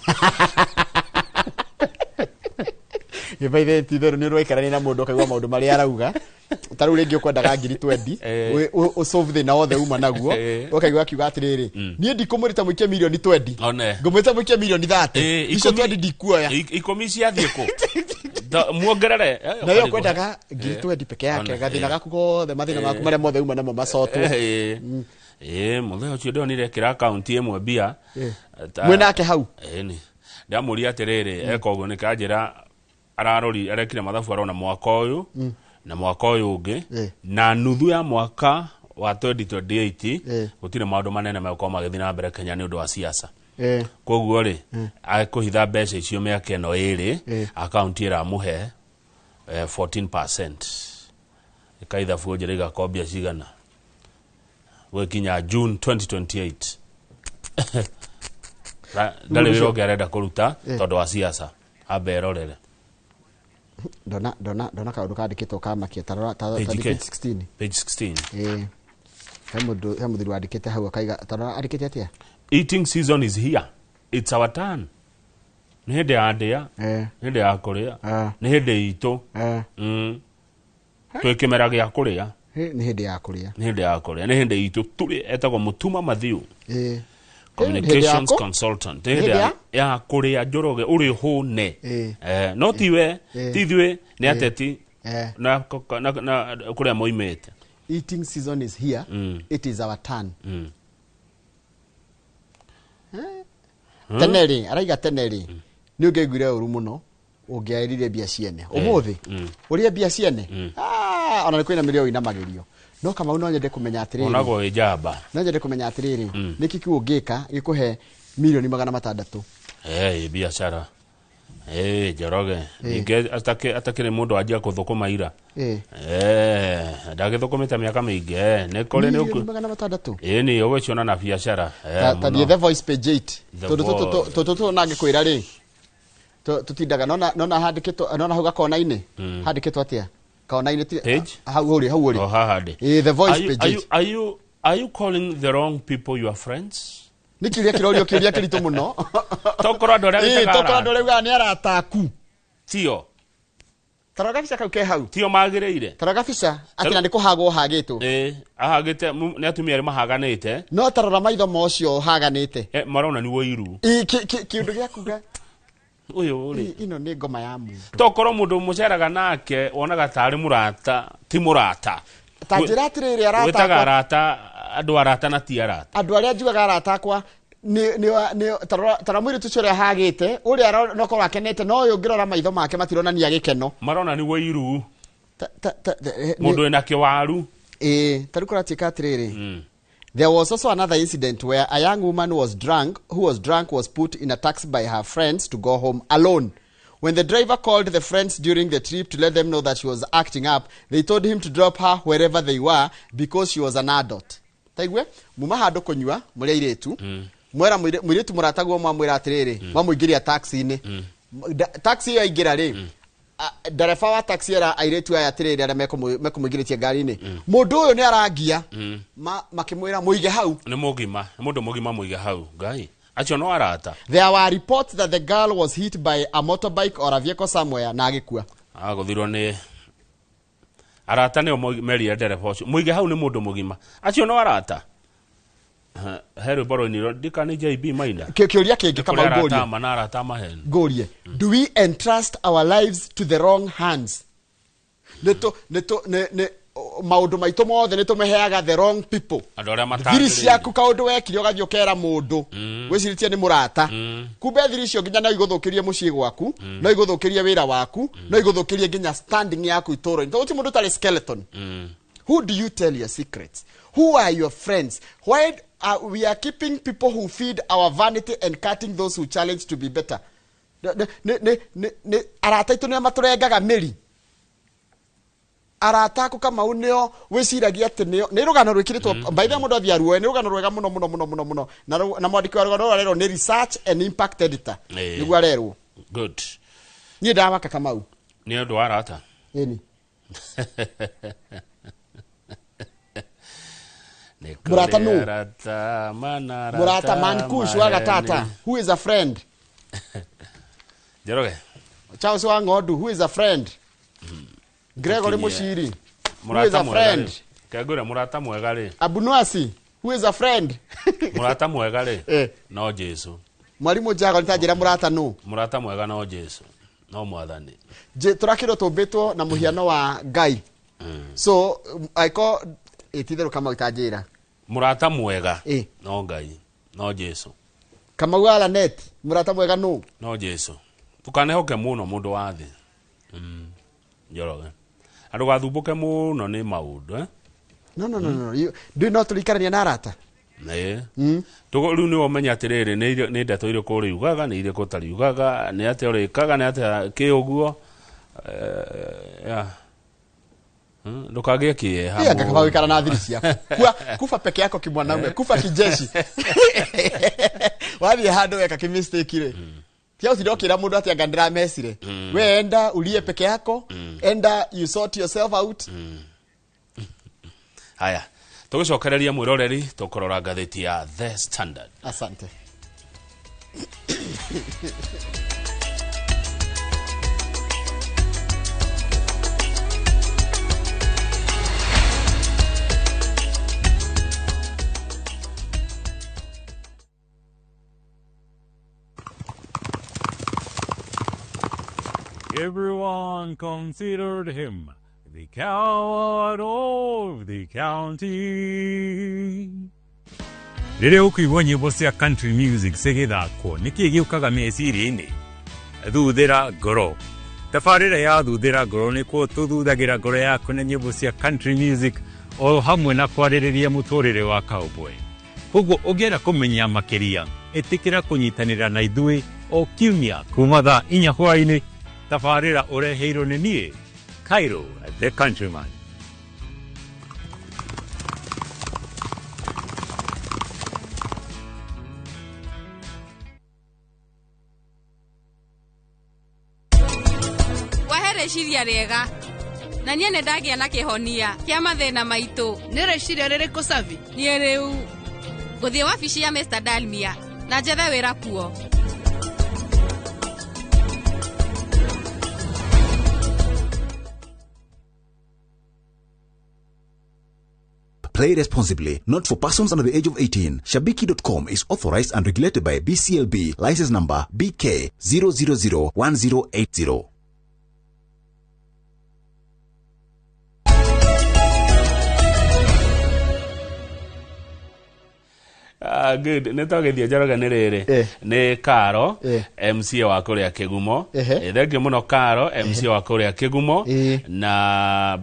S6: Ĩbaithe ti itherũ nĩ ũraikarania na mũndũ ũkaigua maũndũ marĩa arauga. Ta rĩu rĩngĩ ũkwendaga ngiri 20 ũsolve thĩna wothe uma naguo, ũkaigua akiuga atĩrĩrĩ, niĩ ndikũmwĩrĩta mũikie milioni 20,
S5: One.
S6: ngũmwĩta mũikie milioni 30, icio 20 ndikuoya.
S5: 10 ciathiĩ kũ? Muongerere.
S6: Na yo kwendaga ngiri 20 peke yake,
S5: One,
S6: gathĩna gaku gothe, mathĩna maku marĩa mothe uma namo macotwo.
S5: Ĩ, mũthenya ũcio ndonire kĩra akaunti ĩmwe mbia.
S6: Mwĩ nake hau?
S5: Ĩni, ndamũria atĩrĩrĩ, eka ũguo nĩ kanjĩra ararori arekire mathabu, arona mwaka ũyũ na mwaka ũyũ ũngĩ na nuthu ya mwaka wa 2028 gũtirĩ maũndũ manene megũkorwo magĩthiĩ na mbere Kenya nĩ ũndũ wa siasa. Koguo rĩ, akũhitha mbeca icio mĩaka ĩno ĩrĩ, akaunti ĩramũhe 14%, ĩkaithabu njĩra igakorwo mbia cigana gwĩkinya June 2028. Ndarĩ wĩra ũngĩ arenda kũruta tondũ wa siasa, ambe erorere.
S6: Ndona kaũndũ kandĩkĩtwo kamakia. Tarora ta
S5: Page
S6: ta
S5: K.
S6: Page 16.
S5: Page 16.
S6: He mũndũ, he mũthuri wandĩkĩte hau akaiga, tarora andĩkĩte atĩa.
S5: Eating season is here, it's our turn. Nĩ hĩndĩ ya ndĩa. Nĩ hĩndĩ ya kũrĩa. Nĩ hĩndĩ itũ. Twĩ kĩmera gĩa kũrĩa.
S6: Nĩ hĩndĩ ya kũrĩa.
S5: Nĩ hĩndĩ ya kũrĩa, nĩ hĩndĩ itũ tũrĩ. Etagwo Mũtuma Mathiu, communications
S6: Hĩndĩ ya
S5: consultant. Nĩ
S6: Hĩndĩ
S5: hĩndĩ
S6: ya?
S5: ya kũrĩa, Njoroge, ũrĩ hũne. No tiwe, ti ithuĩ, nĩ ateti na kũrĩa moimĩte.
S6: Eating season is here, it is our turn. Tene rĩ, araiga tene rĩ, nĩ ũngĩaiguire ũru mũno ũngĩarire mbia ciene. Ũmũthĩ ũrĩe mbia ciene. Ah, ona nĩ kwĩna mĩrĩo ũinamagĩrio. No Kamau, no nyende kũmenya atĩrĩrĩ,
S5: Onagwo wĩ njamba.
S6: no nyende kũmenya atĩrĩrĩ, nĩkĩ kĩu ũngĩka gĩkũhe milioni 600?
S5: Biacara. Njoroge, ningĩ atakĩrĩ mũndũ anjia kũthũkũma ira. Ndagĩthũkũmĩte mĩaka mĩingĩ. Nĩ kũrĩ nĩ
S6: Milioni 600.
S5: Ĩ, nĩ ũgũciona na biacara.
S6: Ta
S5: Mũno.
S6: thiĩ The Voice page 8.
S5: The
S6: Tondũ
S5: Voice.
S6: tũtũ tũ nangĩkwĩra rĩ, tũtindaga nona handĩkĩtwo, nona hau gakona-inĩ handĩkĩtwo atĩa kona-inĩ
S5: Page?
S6: Hau ũrĩ, hau ũrĩ.
S5: O haha ndĩ.
S6: The Voice
S5: Are you,
S6: page
S5: are you,
S6: 8.
S5: are you calling the wrong people your friends?
S6: Nĩ kĩũria kĩrorio, kĩũria kĩritũ mũno.
S5: Tokorwo andũ arĩa wĩtaga
S6: Tokorwo andũ
S5: arata.
S6: arĩa ugaga nĩ arata aku.
S5: Tio.
S6: Tarora gabica kau ke hau.
S5: Tio magĩrĩire.
S6: Tarora gabica atĩ na nĩ kũhagwo hagĩtwo.
S5: Ĩ, ahagĩte nĩ atumia arĩa mahaganĩte.
S6: No tarora maitho ma ũcio haganĩte.
S5: Marona nĩ wũiru.
S6: Kĩũndũ gĩa kuga
S5: Ũyũ rĩ.
S6: Ĩno nĩ ngoma ya mũndũ.
S5: Tokorwo mũndũ mũceraga nake wonaga tarĩ mũrata, ti mũrata.
S6: Ta njĩra atĩrĩrĩ, arata
S5: Wĩtaga
S6: akwa
S5: arata andũ arata na ti arata.
S6: Andũ arĩa njugaga arata akwa nĩ tarora mũirĩtu ũcio ũrĩa hagĩte, ũrĩa nokorwo akenete, no ũyũ ũngĩrora maitho make matironania gĩkeno.
S5: Marona nĩ wũiru.
S6: Ta
S5: Mũndũ wĩna kĩwaru.
S6: Ĩĩ, ta rĩu kũratuĩka atĩrĩrĩ, There was also another incident where a young woman was drunk, who was drunk, was put in a taxi by her friends to go home alone. When the driver called the friends during the trip to let them know that she was acting up, they told him to drop her wherever they were because she was an adult. Taigue, muma handũ kũnyua mũrĩ airĩtu, mwera mũirĩtu mũrataguo, mwamwĩra atĩrĩrĩ, mwamũingĩria taxi-inĩ. Taxi ĩyo aingĩra rĩ, ndereba wa taxi era airĩtu aya atĩrĩrĩ, arĩa mekũmũingĩrĩtie ngari-inĩ, mũndũ ũyũ nĩ arangia. Makĩmwĩra mũige hau.
S5: Nĩ mũgima, nĩ mũndũ mũgima, mũige hau. Ngai, acio no arata.
S6: There were reports that the girl was hit by a motorbike or a vehicle somewhere na agĩkua.
S5: Agũthirwo nĩ arata nĩo merire ndereba ũcio mũige hau nĩ mũndũ mũgima. Acio no arata. He rwĩmbo rwainirwo ndika nĩ JB Maina.
S6: Kĩũria kĩngĩ
S5: Kũrĩ
S6: kama
S5: arata
S6: ngũrie.
S5: ma na arata maheni.
S6: Ngũrie, do we entrust our lives to the wrong hands? Nĩ tũ nĩ tũ nĩ nĩ maundu maitu mothe ni tumeheaga the wrong people.
S5: Andu aria
S6: Thiri
S5: matagĩrĩire.
S6: ciaku kaundu wekire ugathii ukera mundu wiciritie ni murata. Kumbe thiri icio nginya no iguthukirie mucii gwaku, no iguthukirie wira waku, no iguthukirie nginya standing yaku ituro-ini. Tondu ti mundu utarĩ skeleton. Who do you tell your secrets? Who are your friends? Why we are keeping people who feed our vanity and cutting those who challenge to be better? Ne arata itu nĩo matũrengaga mĩri. Arata aku Kamau nĩo wĩciragia atĩ nĩo nĩ rũgano rwĩkĩrĩtwo by the way mũndũ athiĩ aruoe nĩ rũgano rwega mũno mũno mũno mũno mũno na mwandĩki wa rũgano rũrũ arerwo nĩ research and impact editor nĩguo arerwo.
S5: Good.
S6: Niĩ ndamaka Kamau
S5: Nĩ ũndũ wa arata.
S6: Ĩni.
S5: Nĩ
S6: Mũrata
S5: kũrĩ
S6: nũ?
S5: arata manarata
S6: Murata man Kush wa gatata
S5: maheni.
S6: who is a friend?
S5: Njoroge.
S6: Charles wa Ng'ondu who is a friend? Gregory
S5: Tukinyie.
S6: Mushiri who is
S5: Mũrata
S6: a
S5: mwega
S6: friend?
S5: rĩ. Kengũre mũrata mwega rĩ.
S6: Abunuasi who is a friend?
S5: Mũrata mwega rĩ.
S6: Eh.
S5: No Jesu.
S6: Mwarimu Jago nitanjĩra mũrata nũ?
S5: Mũrata mwega no Jesu. No mwathani.
S6: Tũrakĩrwo tũmbĩtwo na mũhiano wa Ngai. So aiko ĩtitherũ Kamau itanjĩra.
S5: Mũrata mwega.
S6: Eh.
S5: No Ngai. No Jesu.
S6: Kamau wa Lanet mũrata mwega nũ?
S5: No Jesu. Ndũkanehoke mũno mũndũ wa thĩ. Njoroge. Na ndũgathumbũke mũno nĩ maũndũ eh?
S6: No no no no. Ndũĩ no tũrĩikarania na arata?
S5: Ĩĩ. Rĩu nĩwe ũmenye atĩrĩrĩ nĩ ndeto irĩkũ ũrĩugaga nĩ irĩkũ ũtariugaga nĩ atĩa ũrĩkaga nĩ atĩa kĩ ũguo. Yeah. Ndũkagĩe kĩeha
S6: Pia kama
S5: mũno.
S6: wikara na thiri ciaku. Kufa peke yako kimwanaume, kufa kijeshi. Wathiĩ handũ weka ki mistake rĩ. Tia ũtinde ũkĩra mũndũ atĩ anga ndĩramecire. We enda ulie peke yako, enda you sort yourself out.
S5: Haya. Tũgĩcokereria mwĩroreri tũkũrora ngathĩti ya The Standard.
S6: Asante.
S3: Everyone considered him the coward of the county. Rĩrĩa ũkũigua nyĩmbo cia country music cigĩthakwo nĩkĩĩ gĩũkaga meciria-inĩ? Thuthĩra ngoro. Tabarĩra ya thuthĩra ngoro nĩkuo tũthuthagĩra ngoro yaku na nyĩmbo cia country music o hamwe na kwarĩrĩria mũtũrĩre wa cowboy. Koguo ũngĩenda kũmenya makĩria ĩtĩkĩra kũnyitanĩra na ithuĩ o kiumia kuma thaa 4 hwaĩ-inĩ. Tabarĩra ũreheirwo nĩ niĩ Cairo the Countryman.
S2: Wahe rĩciria rĩega na niĩ nĩ ndagĩa na kĩhonia kĩa mathĩna maitũ.
S7: Nĩ rĩciria rĩrĩkũ Savi?
S2: Niĩ rĩu ngũthiĩ wabici ya Mr. Dalmia na njethe wĩra kuo.
S8: Play responsibly, not for persons under the age of 18. Shabiki.com is authorized and regulated by BCLB, license number BK 0001080.
S5: Good. Nĩ twagĩthiĩ Njoroge nĩ rĩrĩ nĩ Karo MCA wa kũrĩa Kĩgumo. Thengiũ mũno Karo MCA wa kũrĩa Kĩgumo na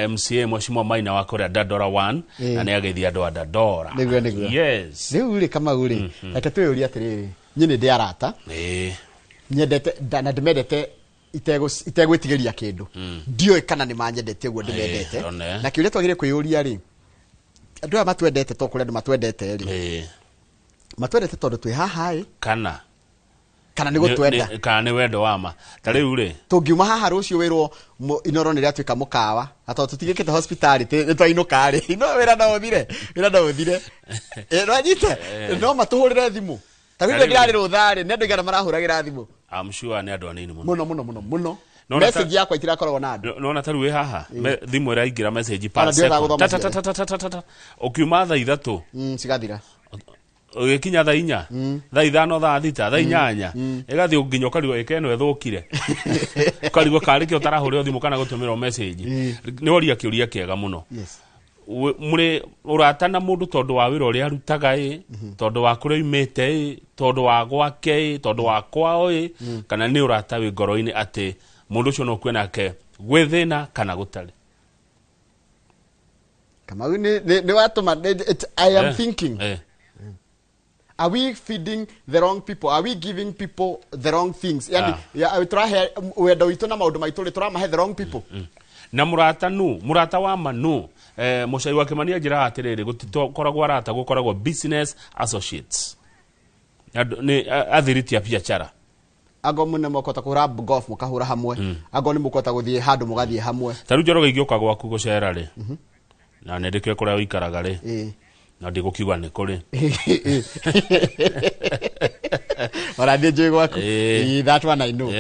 S5: MCA Mheshimiwa Maina wa kũrĩa Dandora 1 na nĩ agĩthiĩ andũ a Dandora.
S6: Nĩguo nĩguo.
S5: Yes.
S6: Rĩu rĩ Kamau rĩ reke twĩyũrie atĩrĩrĩ niĩ nĩ ndĩ arata nyendete na ndĩmendete itegwĩtigĩria kĩndũ. Ndiũĩ kana nĩ manyendete ũguo ndĩmendete. Na kĩũria twagĩrĩire kwĩyũria rĩ andũ aya matwendete to kũrĩ andũ matwendete rĩ matwendete tondũ twĩ haha ĩ
S5: kana
S6: kana nĩ gũtwenda
S5: kana nĩ wendo wa ma ta rĩu rĩ
S6: tũngiuma haha rũciũ wĩrwo Inoro nĩ rĩatuĩka mũkawa na tondũ tũtigĩkĩte hospitality nĩ twainũka rĩ no wĩra no ũthire wĩra no ũthire nĩwanyita no matũhũrĩre thimũ ta rĩu ndĩrarĩ rũtha rĩ nĩ andũ aigana marahũragĩra thimũ
S5: I'm sure nĩ andũ anini mũno
S6: mũno mũno mũno mũno message yakwa itirakoragwo na andũ
S5: nona ta rĩu wĩ haha thimũ ĩraingĩra message per second ta ta ta ta ta ta ũkiuma thaa 3
S6: cigathira
S5: Ũgĩkinya thaa 4, thaa 5, thaa 6, thaa 8, ĩgathiĩ nginya ũkarigwo ĩka ĩno ĩthũkire. Ũkarigwo karĩ kĩ ũtarahũrĩrwo thimũ kana gũtũmĩrwo message. Nĩ woria kĩũria kĩega mũno.
S6: Yes.
S5: Mũrĩ ũrata na mũndũ tondũ wa wĩra ũrĩa arutaga ĩ, tondũ wa kũrĩa oimĩte ĩ, tondũ wa gwake ĩ, tondũ wa kwao ĩ, kana nĩ ũrata wĩ ngoro-inĩ atĩ mũndũ ũcio no ũkue nake gwĩ thĩna kana gũtarĩ.
S6: Kamau nĩ watũma I am thinking. Are we feeding the wrong people? Are we giving people the wrong things? Yani, tũrahe wendo witũ na maũndũ maitũ rĩ, tũramahe the wrong people.
S5: Na mũrata nu, mũrata wa manu, mũcai wa Kĩmani anjĩraga atĩrĩrĩ, gũtikoragwo arata, gũkoragwo business associates. Andũ nĩ athiriti a biacara.
S6: Angorwo nĩ mũkũhota kũhũra golf mũkahũra hamwe, angorwo nĩ mũkũhota gũthiĩ handũ mũgathiĩ hamwe.
S5: Ta rĩu Njoroge ingĩũka gwaku gũcera rĩ, na nĩ ndĩkĩũĩ kũrĩa ũikaraga rĩ, na ndigũkiuga nĩ kũrĩ.
S6: Ona niĩ njũĩ gwaku. That one I know.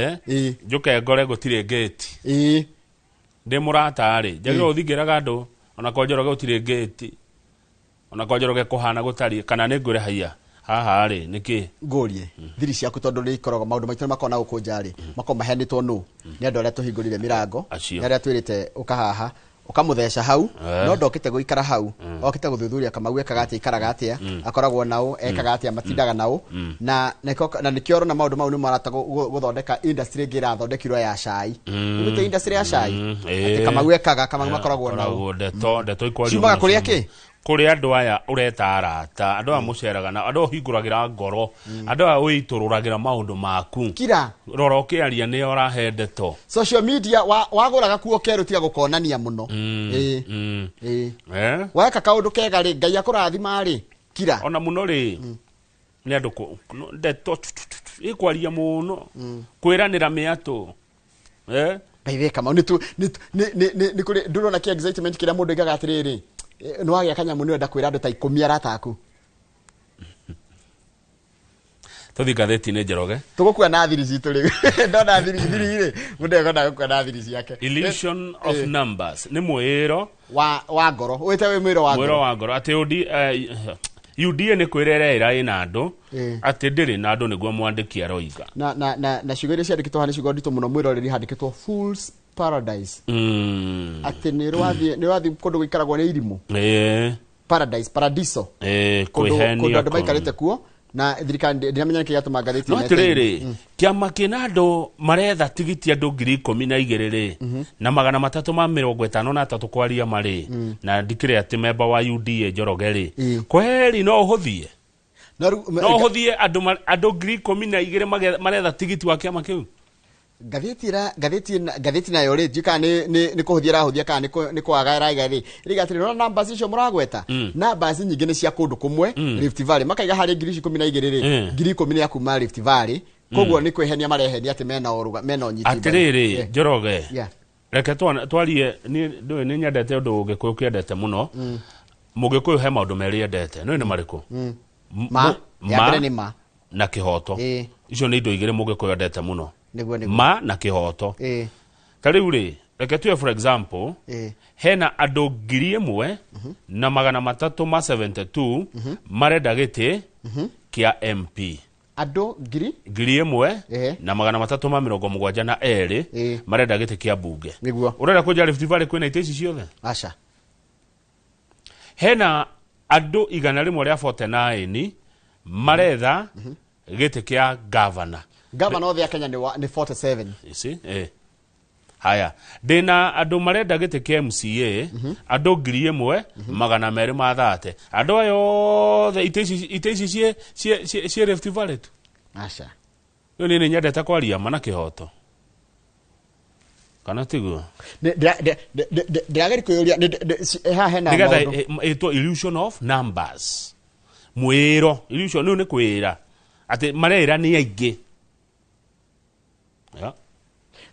S5: Njũke ngore gũtirĩ gate. Ndĩ mũrata rĩ, njagĩrĩirwo gũthiĩ ngĩraga andũ, ona korwo Njoroge gũtirĩ gate, ona korwo Njoroge kũhana gũtariĩ, kana nĩ ngwĩre haiya, haha rĩ, nĩkĩ?
S6: Ngũrie, thiri ciaku tondũ nĩ ikoragwo maũndũ maitũ nĩ makoragwo na gũkũ nja rĩ, makoragwo maheanĩtwo nũ? Nĩ andũ arĩa tũhingũrire mĩrango, nĩ arĩa twĩrĩte ũka haha, ũkamũtheca hau, no ndokĩte gũikara hau, okĩte gũthuthuria Kamau ekaga atĩa, ikaraga atĩa, akoragwo nao, ekaga atĩa, matindaga nao, na nĩkĩo ũrona maũndũ mau nĩ marata gũthondeka industry ĩngĩ ĩrathondekirwo ya cai. Nĩguo industry ya cai? Atĩ Kamau ekaga, Kamau makoragwo nao.
S5: Ndeto ikwario
S6: Ciumaga kũrĩa kĩ?
S5: Kũrĩ andũ aya ũreta arata, andũ aya mũceraga na andũ aya ũhingũragĩra ngoro, andũ aya ũitũrũragĩra maũndũ maku.
S6: Kira.
S5: Rora ũkĩaria nĩo ũrahe ndeto.
S6: Social media wagũraga kuo kerũ tiga gũkonania mũno. Weka kaũndũ kega rĩ, Ngai akũrathima rĩ, kira.
S5: Ona mũno rĩ, nĩ andũ ndeto ĩkwaria mũno, kwĩranĩra mĩatũ.
S6: By the way, Kamau, nĩ kũrĩ ndũrona kĩ excitement kĩrĩa mũndũ aigaga atĩrĩrĩ, nĩ wagĩa kanyamũ nĩ ũrenda kwĩra andũ ta 10 arata aku.
S5: Tũthiĩ ngathĩti-inĩ Njoroge.
S6: Tũgũkua na thiri citũ rĩu. Ndona thiri rĩ, mũndũ ekwenda gũkua na thiri ciake.
S5: Illusion of numbers nĩ mwĩro
S6: wa ngoro. Wĩte wĩ mwĩro wa ngoro.
S5: Mwĩro wa ngoro. Atĩ UDA nĩ kwĩrera ĩra ĩna andũ, atĩ ndĩrĩ na andũ nĩguo mwandĩki aroiga.
S6: Na ciugo iria ciandĩkĩtwo haha nĩ ciugo nditũ mũno, mwĩroreri handĩkĩtwo Fool's Paradise. Atĩ nĩ rwathiĩ kũndũ gũikaragwo nĩ irimũ. Paradise, paradiso. Kũndũ andũ maikarĩte kuo, na thirikari ndĩramenya nĩkĩ gĩatũma ngathĩti
S5: ĩno. No atĩrĩrĩ, kĩama kĩna andũ maretha tigiti andũ 12,000 rĩ, na 353 kwaria marĩ, na ndikĩrĩ atĩ memba wa UDA Njoroge rĩ, kweri no ũhũthie. No ũhũthie andũ 12,000 maretha tigiti wa kĩama kĩu.
S6: Ngathĩti nayo rĩ, ndiũĩ kana nĩ kũhũthia ĩrahũthia kana nĩ kwaga ĩraiga rĩ, ĩraiga atĩrĩ, ũrona numbers icio mũragweta, numbers nyingĩ nĩ cia kũndũ kũmwe, Rift Valley, makaiga harĩ 12,000 rĩ, 10,000 nĩ a kuma Rift Valley, koguo nĩ kwĩhenia marehenia atĩ mena ũnyiti.
S5: Atĩrĩrĩ, Njoroge, reke twarie, niĩ ndũĩ nĩ nyendete ũndũ Gĩkũyũ kĩendete mũno. Mũgĩkũyũ he maũndũ merĩ endete, nĩũĩ nĩ marĩkũ?
S6: Ma, ya mbere nĩ ma
S5: na kĩhoto. Icio nĩ indo igĩrĩ Mũgĩkũyũ endete mũno. Ma na kĩhoto. Ta rĩu rĩ, reke tuge for example, hena andũ 1,372 marenda gĩtĩ kĩa MP.
S6: Andũ
S5: 1,372 marenda gĩtĩ kĩa mbunge. Ũrenda kũnja Rift Valley kwĩna itĩ ici ciothe?
S6: Aca.
S5: Hena andũ 149 maretha gĩtĩ kĩa governor.
S6: Governor othe a Kenya nĩ 47.
S5: You see? Haya, ndĩna andũ marenda gĩtĩ kĩa MCA, andũ 1,230. Andũ aya othe itĩ ici ciĩ Rift Valley tu.
S6: Aca.
S5: Rĩu niĩ nĩ nyendete kwaria ma na kĩhoto. Kana tiguo?
S6: Ndĩrageria kwĩyũria, haha hena
S5: maũndũ. Nĩgetha ĩtwo illusion of numbers. Mwĩro, illusion nĩ kwĩra atĩ mareĩra nĩ aingĩ.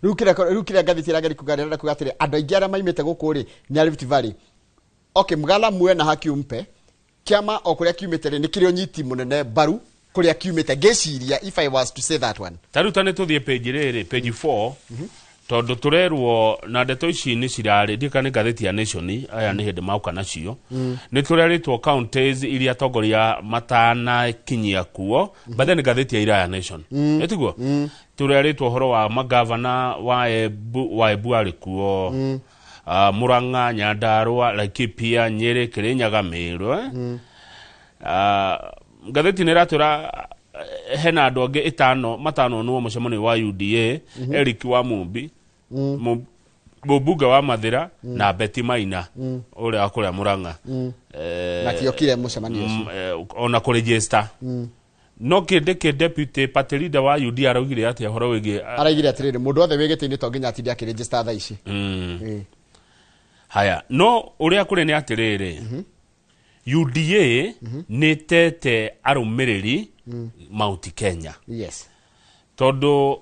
S6: Rĩu kĩrĩa ngathĩti ĩrageria kuga, ĩrenda kuga atĩrĩ, andũ aingĩ arĩa maimĩte gũkũ rĩ, nĩ a Rift Valley. Okay, Mgala muwe na haki umpe, kĩama o kũrĩa kiumĩte rĩ, nĩ kĩrĩ ũnyiti mũnene mbaru kũrĩa kiumĩte. Ngĩciria, if I was to say that one.
S5: Ta rĩu ta nĩ tũthiĩ page rĩrĩ, page 4, Tondu turerwo na ndeto ici nĩ cirarĩ ndika nĩ ngathĩti ya Nation aya nĩ hĩndĩ mauka nacio nĩ tũrerĩtwo counties iria atongoria matanakinyia kuo but then ngathĩti ya ira ya Nation ĩtiguo tũrerĩtwo ũhoro wa magavana wa Embu wa Embu arĩ kuo Murang'a Nyandarua Laikipia Nyeri Kirinyaga Meru ngathĩti nĩ ĩratwĩra hena andũ angĩ ĩtano matano nĩo mũcemanio wa UDA Eric wa Mumbi mũmbunge wa Mathira na Betty Maina ũrĩa wa kũrĩa Murang'a
S6: matiokire mũcemanio ũcio
S5: ona kũregister no kĩndĩ kĩ deputy party leader wa UDA araugire atĩa ũhoro wĩgiĩ
S6: araigire atĩrĩrĩ mũndũ wothe wĩ gĩtĩ-inĩ to nginya atinde akĩregister thaa ici
S5: haya no ũrĩa kũrĩ nĩ atĩrĩrĩ UDA nĩ tete arũmĩrĩri Mount Kenya
S6: yes
S5: tondu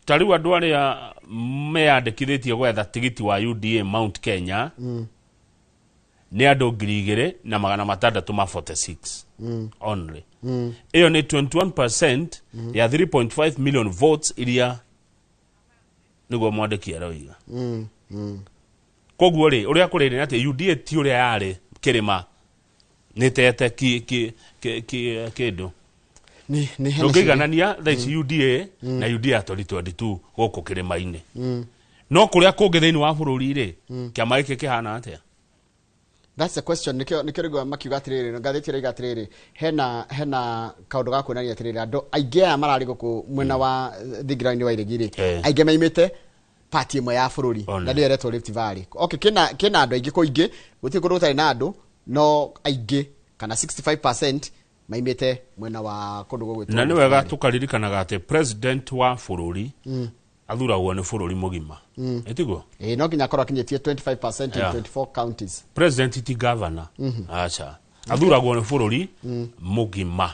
S5: ta rĩu andũ arĩa meyandĩkithĩtie gwetha tigiti wa UDA Mount Kenya nĩ andũ 2646 only ĩyo nĩ 21% ya 3.5 million votes iria nĩguo mwandĩki aroiga koguo rĩ ũrĩa kũrĩ nĩ atĩ UDA ti ũrĩa yarĩ kĩrĩma nĩ tete kĩndũ ndũngĩiganania thaa ici UDA na UDA 2022 gũkũ kĩrĩma-inĩ no kũrĩa kũngĩ thĩinĩ wa bũrũri rĩ kĩama gĩkĩ kĩhana atĩa
S6: That's the question nikio rĩu makiuga atĩrĩrĩ ngathĩti ĩraiga atĩrĩrĩ hena kaũndũ ga kuonania atĩrĩrĩ andũ aingĩ aya mararĩ gũkũ mwena wa thingira-inĩ wa iregi rĩ aingĩ maimĩte party ĩmwe ya bũrũri na nĩyo ĩretwo Rift Valley okay kĩna andũ aingĩ kũingĩ gũtirĩ kũndũ gũtarĩ na andũ no aingĩ kana 65% maimĩte mwena wa kũndũ gũgwĩtwo
S5: na nĩ wega tũkaririkanaga atĩ president wa bũrũri athuragwo nĩ bũrũri mũgima ĩtiguo
S6: no nginya akorwo akinyĩtie 25% in 24 counties
S5: president ti governor aca athuragwo nĩ bũrũri mũgima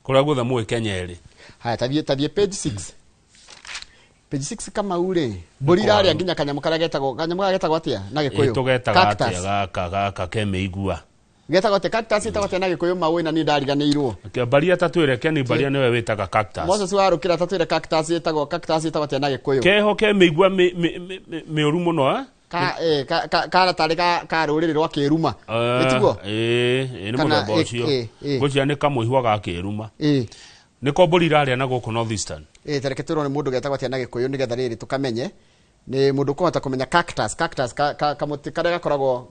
S5: kũrĩa guothe mũĩ Kenya ĩrĩ
S6: haya tathiĩ page 6 page 6 kama ure mbũri irarĩa nginya kanyamũ karĩa getagwo kanyamũ karĩa getagwo atĩa na Gĩkũyũ
S5: tũgetaga atĩa gaka gaka ke mĩigua
S6: getagwo atĩa cactus ĩtagwo atĩa na Gĩkũyũ maũĩ na niĩ ndariganĩirwo
S5: Baria tatwĩre Ken Baria nĩwe wĩtaga cactus
S6: Moses warũkĩra tatwĩre cactus ĩtagwo atĩa na Gĩkũyũ
S5: keho ke mĩigua mĩũru mũno
S6: kara tarĩ ka rũrĩrĩ rwa kĩruma ĩtiguo
S5: nĩ mũthemba ũcio ngwĩciria nĩ kamũihwa ga kĩruma nĩko mbũri irarĩa na gũkũ North Eastern
S6: tareke twĩrwo nĩ mũndũ getagwo atĩa na Gĩkũyũ nĩgetha rĩrĩ tũkamenye nĩ mũndũ ũkũhota kũmenya cactus kamũtĩ karĩa gakoragwo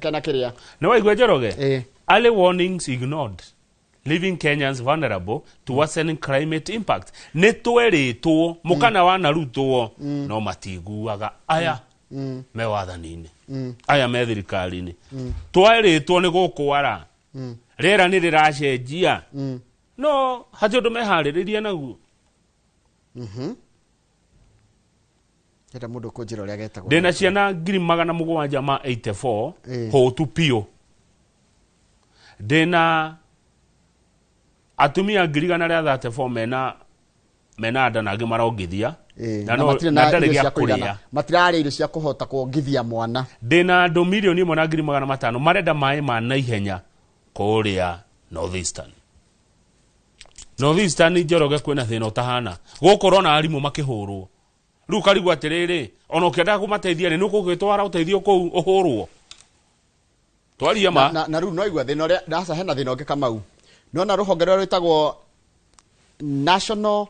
S6: kena kĩrĩa
S5: nĩ waigua Njoroge early warnings ignored leaving Kenyans vulnerable to worsening climate impact nĩ twerĩtwo mũkana wanarutwo no matiguaga aya me wathani-inĩ aya me thirikari-inĩ twerĩtwo nĩ gũkwara rĩera nĩ rĩracenjia no hatirĩ ũndũ meharĩrĩria naguo
S6: Ndĩrenda mũndũ kũnjĩra ũrĩa getagwo
S5: ndĩna ciana 784 hũtu piũ ndĩna atumia 134 mena nda na angĩ marongithia na ndarĩ gĩa kũrĩa
S6: matirarĩa irio cia kũhota kuongithia mwana
S5: ndĩna andũ 1,500,000 marenda maĩ ma naihenya kũrĩa North Eastern North Eastern Njoroge kwĩna thĩna ũtahana gũkũ ũrona arimũ makĩhũrwo rĩu ũkarigwo atĩrĩrĩ ona ũkĩendaga kũmateithia rĩ nĩũkũgĩtwara ũteithio kũu ũhũrwo twaria ma
S6: na rĩu no igua thĩna ũrĩa aca hena thĩna ũngĩ Kamau nĩwona rũhonge rũrĩa rwĩtagwo National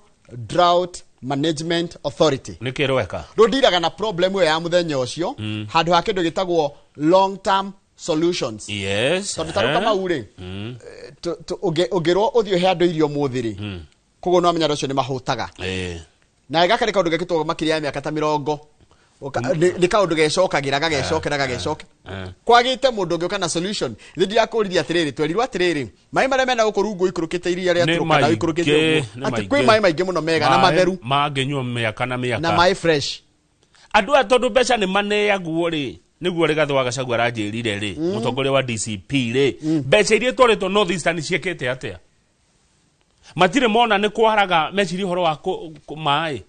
S6: Drought Management Authority
S5: nĩkĩ rweka
S6: rũndiraga na problem ĩyo ya mũthenya ũcio handũ ha kĩndũ gĩtagwo long term solutions
S5: yes
S6: tondũ ta rĩu Kamau rĩ ũngĩrwo ũthiĩ ũhe andũ irio ũmũthĩ rĩ koguo no amenya andũ acio nĩ mahũtaga na gaka nĩ kaũndũ gekĩtwo makĩria ya mĩaka ta 20 nĩ kaũndũ gecokagĩra gagecokera gagecoke kwagĩte mũndũ ũngĩũka na solution thĩ ndirakũririe atĩrĩrĩ twerirwo atĩrĩrĩ maĩ marĩa mena gũkũ rungu ikũrũkĩte iria rĩa Turkana ikũrũkĩte ũguo atĩ kwĩ maĩ maingĩ mũno mega na matheru
S5: mangĩnyuo mĩaka na mĩaka
S6: na maĩ fresh
S5: andũ aya tondũ mbeca nĩ maneagwo rĩ nĩguo Rigathĩ wa Gachagua aranjĩrire rĩ mũtongoria wa DCP rĩ mbeca iria itwarĩtwo North Eastern ciĩkĩte atĩa matirĩ mona nĩ kwaraga meciria ũhoro wa maĩ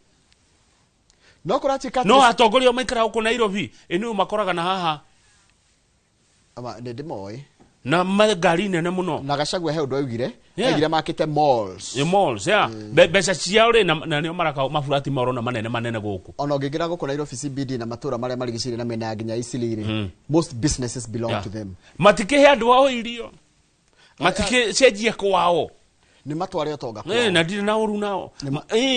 S6: no kũratuĩka
S5: no atongoria maikaraga gũkũ Nairobi ĩnĩũ makoraga na haha
S6: nĩ ndĩmoĩ
S5: na ngari nene mũno
S6: na Gachagua he ũndũ augire Aigire makĩte malls.
S5: Ĩ malls, yeah. Mbeca ciao rĩ, na nĩo maraka maburati marona manene manene gũkũ.
S6: Ona ũngĩingĩra gũkũ Nairobi CBD na matũra marĩa marigicĩirie na mĩena ya nginya Eastleigh rĩ, most businesses belong to them.
S5: Matikĩhe andũ ao irio, matikĩcenjie kwao.
S6: Nĩ matware ũtonga kwao.
S5: Na ndirĩ na ũru nao.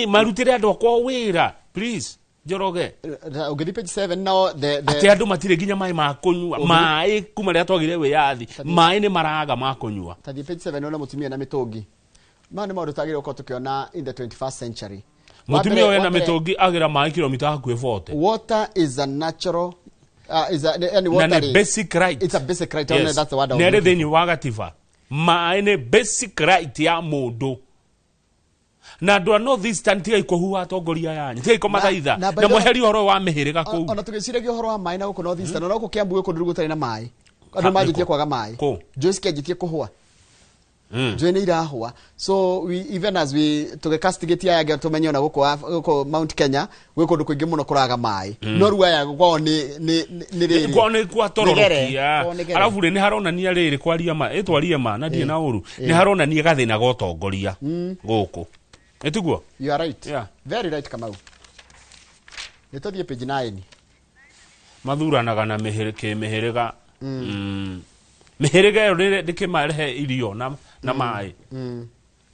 S5: Marutĩre andũ akwa wĩra, please, Njoroge.
S6: Ũngĩthiĩ page 7 nao the
S5: Atĩ andũ matirĩ nginya maĩ ma kũnyua, maĩ kuma rĩrĩa twagire wĩyathi, maĩ nĩ maraga ma kũnyua.
S6: Tathiĩ page 7 wone mũtumia na mĩtũngi. Maya nĩ maũndũ twagĩrĩirwo gũkorwo tũkĩona in the 21st century.
S5: Mũtumia ũyũ ena mĩtũngi agĩra maĩ kilomita hakuhĩ 40.
S6: Water is a natural is a, any
S5: Na
S6: water
S5: nĩ basic right.
S6: It's a basic right. Yes. That's the word I was
S5: Nĩ arĩ
S6: looking
S5: thĩinĩ wa gatiba, maĩ nĩ basic right ya mũndũ, na andũ a North Eastern, tigai kũhuha atongoria yanyu, tigai kũmathaitha
S6: na by
S5: na
S6: the way-
S5: mweherie ũhoro wa mĩhĩrĩga kũu.
S6: Ona tũgĩciragia ũhoro wa maĩ na gũkũ North Eastern, ona gũkũ Kiambu gwĩ kũndũ rĩu gũtarĩ na maĩ,
S5: Ha,
S6: andũ manjĩtie
S5: nĩkũ?
S6: kwaga maĩ.
S5: Kũ?
S6: Njũĩ cikĩanjĩtie kũhũa, njũĩ nĩ irahũa. So we, even as we tũgĩcastigate aya angĩ, tũmenye ona gũkũ Mount Kenya gwĩ kũndũ kũingĩ mũno kũraga maĩ, no rĩu aya kwao nĩ rĩrĩ.
S5: Kwao nĩ gwatororokia.
S6: Kwao nĩ gere.
S5: Arabu rĩ, nĩ haronania rĩrĩ, kwaria ma, ĩtwarie ma na ndirĩ na ũru, nĩ haronania gathĩna ga ũtongoria gũkũ, ĩtiguo?
S6: You are right.
S5: Yeah.
S6: Very right, Kamau. Nĩ tũthiĩ page 9.
S5: Mathuranaga na kĩmĩhĩrĩga. Mĩhĩrĩga ĩyo ndĩkĩmarehe irio na maĩ.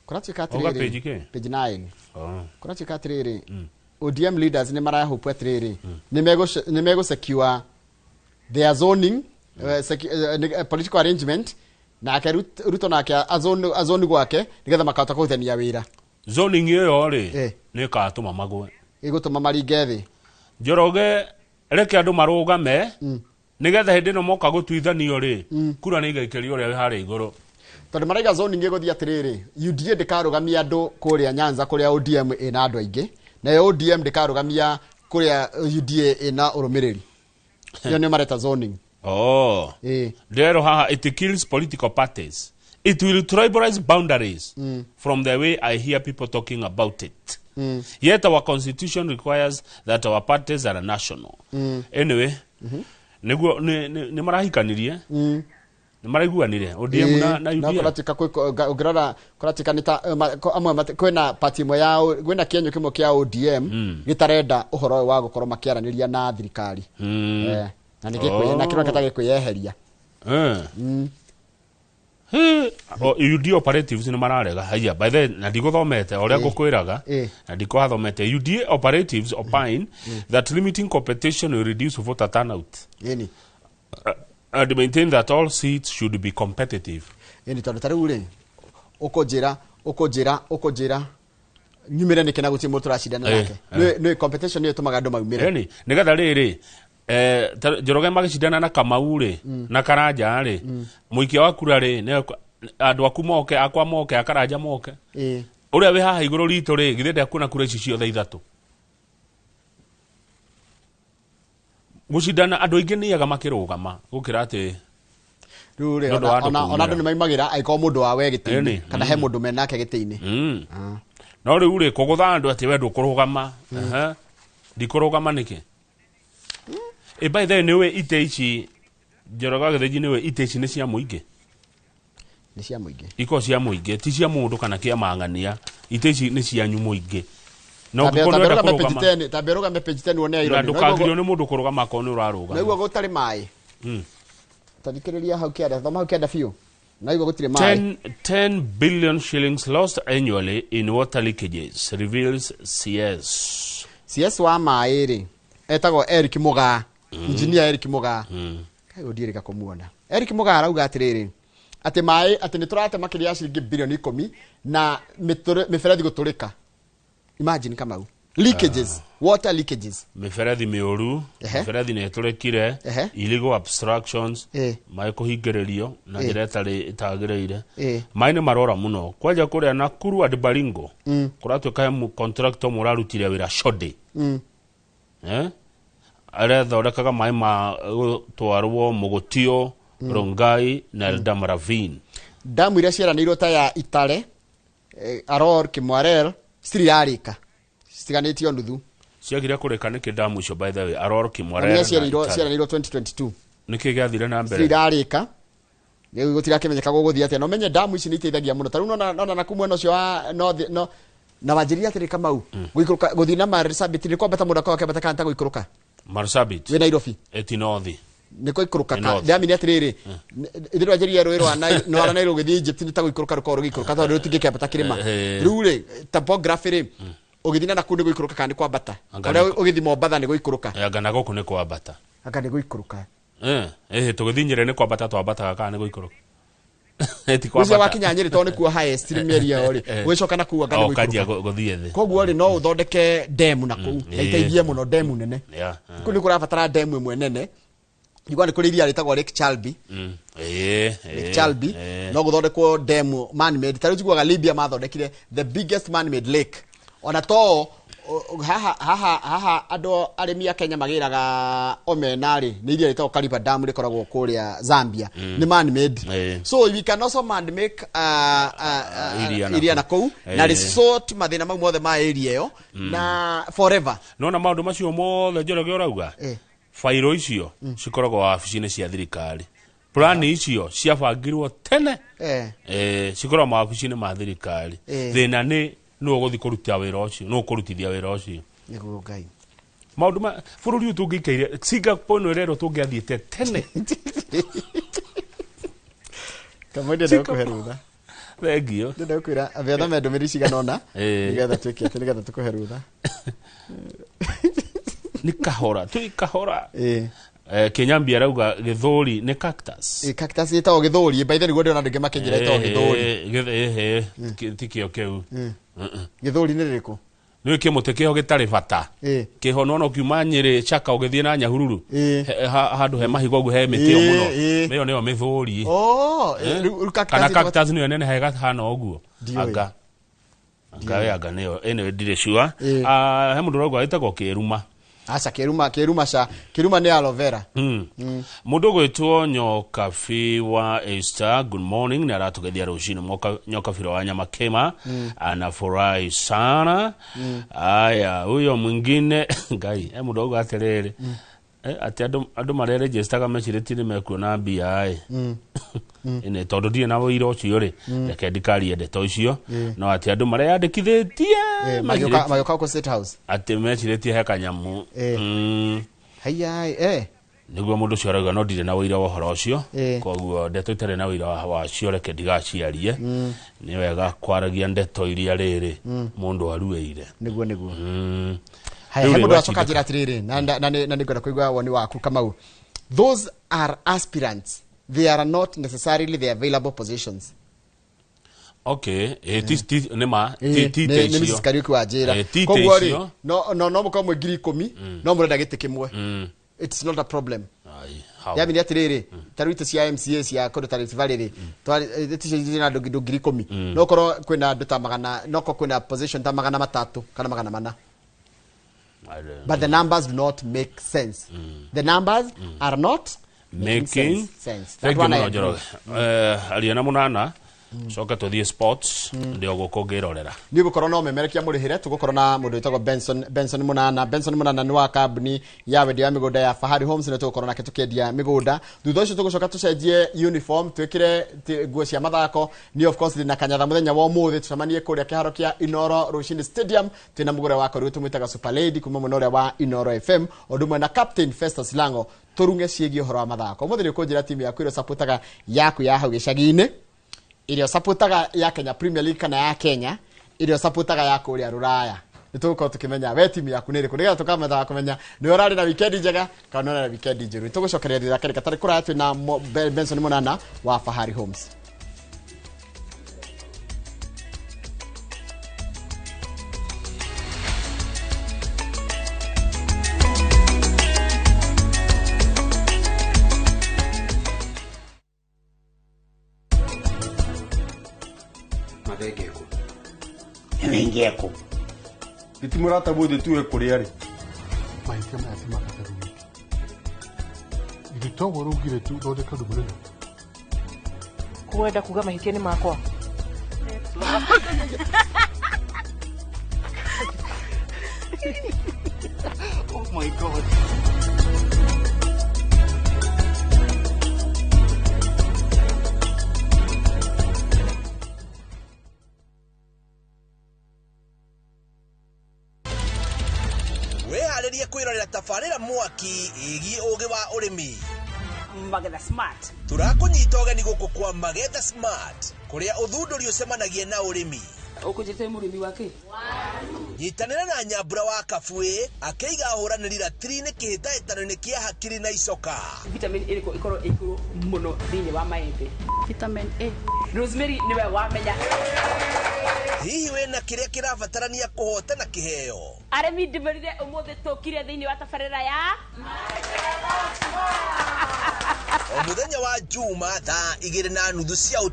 S6: Kũratuĩka
S5: Auga
S6: atĩrĩrĩ,
S5: page kĩ?
S6: Page 9.
S5: Oh.
S6: Kũratuĩka atĩrĩrĩ, ODM leaders nĩ marahope atĩrĩrĩ, nĩ megũsecure their zoning, political arrangement, nake Ruto nake azone gwake nĩgetha makahota kũhutania wĩra.
S5: Zoning ĩyo rĩ, nĩ ĩkatũma magwe.
S6: Ĩgũtũma maringe thĩ.
S5: Njoroge, reke andũ marũgame, nĩgetha hĩndĩ ĩno moka gũtuithanio rĩ, kura nĩ igaikĩrio ũrĩa wĩ harĩa igũrũ.
S6: Tondũ maraiga zoning ĩgũthiĩ atĩrĩrĩ, UDA ndĩkarũgamia andũ kũrĩa Nyanza kũrĩa ODM ĩna andũ aingĩ, nayo ODM ndĩkarũgamia kũrĩa UDA ĩna ũrũmĩrĩri. Ĩyo nĩyo mareta zoning.
S5: Oh. Ndĩrerwo haha, it kills political parties, it will tribalize boundaries from the way I hear people talking about it. Yet our constitution requires that our parties are national. Anyway, nĩguo nĩ marahikanirie, nĩ maraiguanire ODM na
S6: No
S5: UDA.
S6: kũratuĩka ũngĩrora kũratuĩka nĩ ta amwe kwĩna party ĩmwe ya kwĩna kĩenyũ kĩmwe kĩa ODM gĩtarenda ũhoro ũyũ wa gũkorwo makĩaranĩria na thirikari. Na nĩ na kĩroneka ta gĩkwĩyeheria.
S5: O, UDA operatives nĩ mararega. Haya, by the na ndigũthomete o ũrĩa ngũkwĩraga, na ndikwathomete. UDA operatives opine that limiting competition will reduce voter turnout
S6: Ĩni.
S5: And maintain that all seats should be competitive.
S6: Ĩni, tondũ ta rĩu rĩ, ũkũnjĩra nyumĩre nĩkĩ na gũtirĩ mũndũ tũracindana nake? Nĩ competition nĩyo ĩtũmaga andũ maumĩre.
S5: Ĩni, nĩgetha rĩrĩ, Njoroge magĩcindana na Kamau rĩ, na Karanja rĩ, mũikia wa kura rĩ, andũ aku moke, akwa moke, akaranja moke, ũrĩa wĩ haha igũrũ ritũ rĩ, githĩ ndekuona kura ici ciothe ithatũ gũcindana? Andũ aingĩ nĩ ega makĩrũgama gũkĩra atĩ
S6: Rĩu rĩ,
S5: nĩ ũndũ wa andũ
S6: ona andũ
S5: kumĩra.
S6: nĩ maimagĩra angĩkorwo mũndũ wa we gĩtĩ-inĩ kana he mũndũ menake gĩtĩ-inĩ.
S5: No rĩu rĩ, kũgũtha andũ atĩ we ndũkũrũgama. Aha. Ndikũrũgama nĩkĩ? Ĩ, by the way, nĩũĩ itĩ ici, Njoroge wa Gĩthĩnji, nĩũĩ itĩ ici nĩ cia mũingĩ?
S6: Nĩ cia mũingĩ.
S5: Ikorwo cia mũingĩ, ti cia mũndũ kana kĩa ng'ania. Itĩ ici nĩ cianyu mũingĩ, na
S6: Tambia
S5: ũngĩkorwo
S6: tambia
S5: nĩũrenda
S6: rũgame page
S5: kũrũgama
S6: 10, tambia rũgame page 10 wone
S5: na
S6: irony.
S5: ndũkagirio nĩ mũndũ kũrũgama akorwo nĩ ũrarũgama.
S6: Naigua gũtarĩ maĩ. Tathikĩrĩria hau kĩanda, thoma hau kĩanda biũ. Naigua gũtirĩ maĩ.
S5: 10 billion shillings lost annually in water leakages, reveals CS.
S6: CS wa maĩ rĩ, etagwo Eric Mugaa, engineer Eric Mugaa. Kai ũndiĩrĩga kũmuona. Eric Mugaa arauga atĩrĩrĩ, atĩ maĩ, atĩ nĩ tũrate makĩria ya ciringi bilioni 10 na mĩberethi gũtũrĩka. Imagine, Kamau, leakages, water leakages.
S5: Mĩberethi mĩũru. Mĩberethi nĩ ĩtũrĩkire. Illegal obstructions. Maĩ kũhingĩrĩrio na njĩra ĩtarĩ ĩtagĩrĩire. Maĩ nĩ marora mũno kwanja kũrĩa Nakuru and Baringo. Kũratuĩka he contractor mũrarutire wĩra shoddy. Eh? Arethondekaga maĩ ma gũtwarwo Mũgũtio, Rongai na Eldama Ravine.
S6: Damu iria ciaranĩirwo ta ya Itare, Aror, Kimwarer, citirĩ irarĩka, citiganĩtio nuthu.
S5: Ciagire kũrĩka nĩkĩ damu icio, by the way, Aror,
S6: Na
S5: Kimwarer
S6: nĩ
S5: na
S6: ciaranĩirwo
S5: Itare?
S6: Ciaranĩirwo 2022.
S5: Nĩkĩ gĩathire na
S6: Citirĩ
S5: mbere?
S6: irarĩka. Rĩu gũtirakĩmenyeka gũgũthiĩ atĩa. Na ũmenye damu ici nĩ iteithagia mũno. Ta rĩu nona na kumwena ũcio wa north no na wanjĩrire atĩrĩ Kamau, gũikũrũka gũthiĩ na Marsabit nĩ kwambata mũndũ akoragwo akĩambata kana ta gũikũrũka?
S5: Marsabit.
S6: Wĩ Nairobi.
S5: Eti north.
S6: Nĩ gũikũrũka ka ndamini atĩrĩrĩ, ithuĩ twanjĩrire rũĩ rwa Nile rwa Nile ũgĩthiĩ Egypt nĩ ta gũikũrũka rũkoragwo rũgĩikũrũka tondũ rũtingĩkĩambata kĩrĩma. Rĩu rĩ topography rĩ ũgĩthiĩ na kũu nĩ gũikũrũka kana nĩ kwambata? Ũrĩa ũgĩthiĩ Mombatha nĩ gũikũrũka.
S5: Anga na gũkũ nĩ kwambata.
S6: Anga nĩ gũikũrũka.
S5: Tũgĩthiĩ Nyĩrĩ nĩ kwambata twambataga kana nĩ gũikũrũka? Ti kwambata.
S6: Ũcio wakinya Nyĩrĩ tondũ nĩkuo highest mĩeri ĩyo rĩ, ũgĩcoka na kũu anga nĩ
S5: gũikũrũka.
S6: gũthiĩ
S5: thĩ.
S6: Koguo rĩ no ũthondeke demu na kũu na iteithie mũno demu nene. Kũu nĩ kũrabatara demu ĩmwe nene. Igua nĩ kũrĩ iria rĩtagwo Lake Chalbi. Lake Chalbi no gũthondekwo demu man made. Ta rĩu njiguaga Libya mathondekire the biggest man made lake. Ona to haha haha haha andũ arĩmi a Kenya magĩraga omena rĩ nĩ iria rĩtagwo Kariba Dam rĩkoragwo kũrĩa Zambia. Nĩ man made. So we can also man make iria na kũu na resort mathĩna mau mothe ma area ĩyo na forever.
S5: Nona maũndũ macio mothe Njoroge ũrauga fairo icio cikoragwo wabici-inĩ cia thirikari. Plani icio ciabangirwo tene. Cikoragwo mawabici-inĩ ma thirikari. Thĩna nĩ nũ ũgũthiĩ kũruta wĩra ũcio, nũ ũkũrutithia wĩra ũcio.
S6: Nĩguo Ngai.
S5: Maũndũ ma bũrũri ũyũ tũngĩikaire Singapore nĩ ĩrerwo tũngĩathiĩte tene.
S6: Kamau ndĩrenda gũkũhe rũtha.
S5: Thengiũ.
S6: Ndĩrenda gũkwĩra ambe athome ndũmĩrĩri cigana ũna nĩgetha twĩke atĩ nĩgetha tũkũhe rũtha.
S5: Nĩ kahora, twĩ kahora. Kĩnyambi arauga gĩthũri nĩ cactus.
S6: Cactus ĩtagwo gĩthũri, by the way nĩguo ndĩrona andũ aingĩ makĩnjĩra ĩtagwo gĩthũri.
S5: Ti kĩo kĩu.
S6: Gĩthũri nĩ rĩrĩkũ?
S5: Nĩ kĩmũtĩ kĩho gĩtarĩ bata. Kĩho nona ũkiuma Nyĩrĩ Chaka ũgĩthiĩ na Nyahururu. Handũ he mahiga ũguo he mĩtĩ ĩyo mũno. Ĩyo nĩyo mĩthũri. Kana cactus nĩyo nene he gatahana ũguo. Anga. Anga anga nĩyo ĩno ndirĩ sure. He mũndũ ũrauga ĩtagwo kĩruma.
S6: Aca kĩruma kĩruma ca kĩruma nĩ aloe vera.
S5: Mũndũ ũgwĩtwo Nyokabi wa Easter, good morning, nĩ aratũgeithia rũcinĩ. Nyokabi wa Nyamakema anafurahi sana. Aya, huyo mwingine Ngai, he mũndũ auga atĩrĩrĩ atĩ andũ mareregistaga mecirĩtie nĩ mekuona mbia ĩ. Ĩnĩ tondũ ndirĩ na ũira ũcio rĩ, reke ndikarie ndeto icio, no atĩ andũ mareyandĩkithĩtie
S6: magĩũka gũkũ State House
S5: atĩ mecirĩtie he kanyamũ.
S6: Haiya
S5: Nĩguo mũndũ ũcio arauga no ndirĩ na ũira wa ũhoro ũcio, koguo ndeto itarĩ na ũira wacio reke ndigaciarie. Nĩ wega kwaragia ndeto iria rĩrĩ mũndũ aruĩire.
S6: Nĩguo nĩguo. Haya, he mũndũ acoka njĩra atĩrĩrĩ na nĩngwenda kũigua woni waku Kamau. Those are aspirants. They are not necessarily the available positions.
S5: Okay, ti nĩ ma ti ti
S6: nĩ Mrs. Kariuki wa njĩra. Koguo rĩ no no no mũkorwo mwĩ 10,000 no mũrenda gĩtĩ kĩmwe. It's not a problem. Yamini atĩrĩrĩ ta rĩu itĩ cia MCA cia kũndũ ta Rift Valley rĩ twarĩ na andũ 10,000 no korwo kwĩna andũ ta magana no korwo kwĩna position ta 300 kana 400. But the numbers do not make sense. The numbers are not making sense.
S5: Thank you mũno Njoroge. Aria na Mũnana coka tũthiĩ sports ndio gũkũ ngĩrorera.
S6: Nĩ gũkorwo no memerekia mũrĩhĩre tũgũkorwo na mũndũ wĩtagwo Benson Mũnana. Benson Mũnana nĩ wa kambuni ya wendia wa mĩgũnda ya Fahari Homes na tũgũkorwo nake tũkĩendia mĩgũnda. Thutha ũcio tũgũcoka tũcenjie uniform twĩkĩre nguo cia mathako. Ni of course ndĩ kanyatha mũthenya wa ũmũthĩ tũcemanie kũrĩa kĩharo kĩa Inoro rũcinĩ Stadium twĩna mũgũre wa koru tũmwĩtaga Super Lady kuma mwena ũrĩa wa Inoro FM ũndũ ũmwe na Captain Festus Lango tũrunge ciĩgiĩ ũhoro wa mathako. Ũmũthĩ nĩ ũkũnjĩra timu yaku ĩrĩa ũsapũtaga yaku ya hau gĩcagi-inĩ, ĩrĩa ũsapũtaga ya Kenya Premier League kana ya Kenya, ĩrĩa ũsapũtaga ya kũrĩa Rũraya. Nĩ tũgũkorwo tũkĩmenya we timu yaku nĩ ĩrĩkũ nĩgetha tũkamethaga kũmenya nĩ ũrarĩ na weekend njega kana nĩ ũrarĩ na weekend njũru. Tũgũcokeria thutha kerĩ gatarĩ kũraya twĩ na Benson Mũnana wa Fahari Homes.
S4: Ngeko. Ti murata bothe tuwe kũrĩa rĩ.
S7: Mahĩtia maya ti ma bata wiki. Ithuĩ toguo rũngire tu thondeka ũndũ mũnene.
S9: Kũwenda kuga mahĩtia nĩ makwa.
S10: Oh my God.
S11: Wĩharĩrie kwĩrorera tabarĩra mwaki ĩgiĩ ũgĩ wa ũrĩmi.
S9: Magetha Smart.
S11: Tũrakũnyita ũgeni gũkũ kwa Magetha Smart, kũrĩa ũthundũri ũcemanagia na ũrĩmi.
S9: Ũkũnjĩte mũrĩmi wake.
S11: Nyitanĩra na Nyambura wa Kabuĩ akĩiga ahũranĩri ratiri-inĩ kĩhĩtahĩtano-inĩ kĩa hakiri na icoka.
S9: Vitamin ĩrĩkũ ĩkorwo ĩ igũrũ mũno thĩinĩ wa maembe? Vitamin A. Rosemary nĩwe wamenya.
S11: Hihi wĩna kĩrĩa kĩrabatarania kũhotana kĩheo?
S9: Arĩmi ndĩmerire ũmũthĩ tũkire thĩinĩ wa tabarĩra ya
S11: O mũthenya wa Juma thaa 2:30 cia ũtukũ.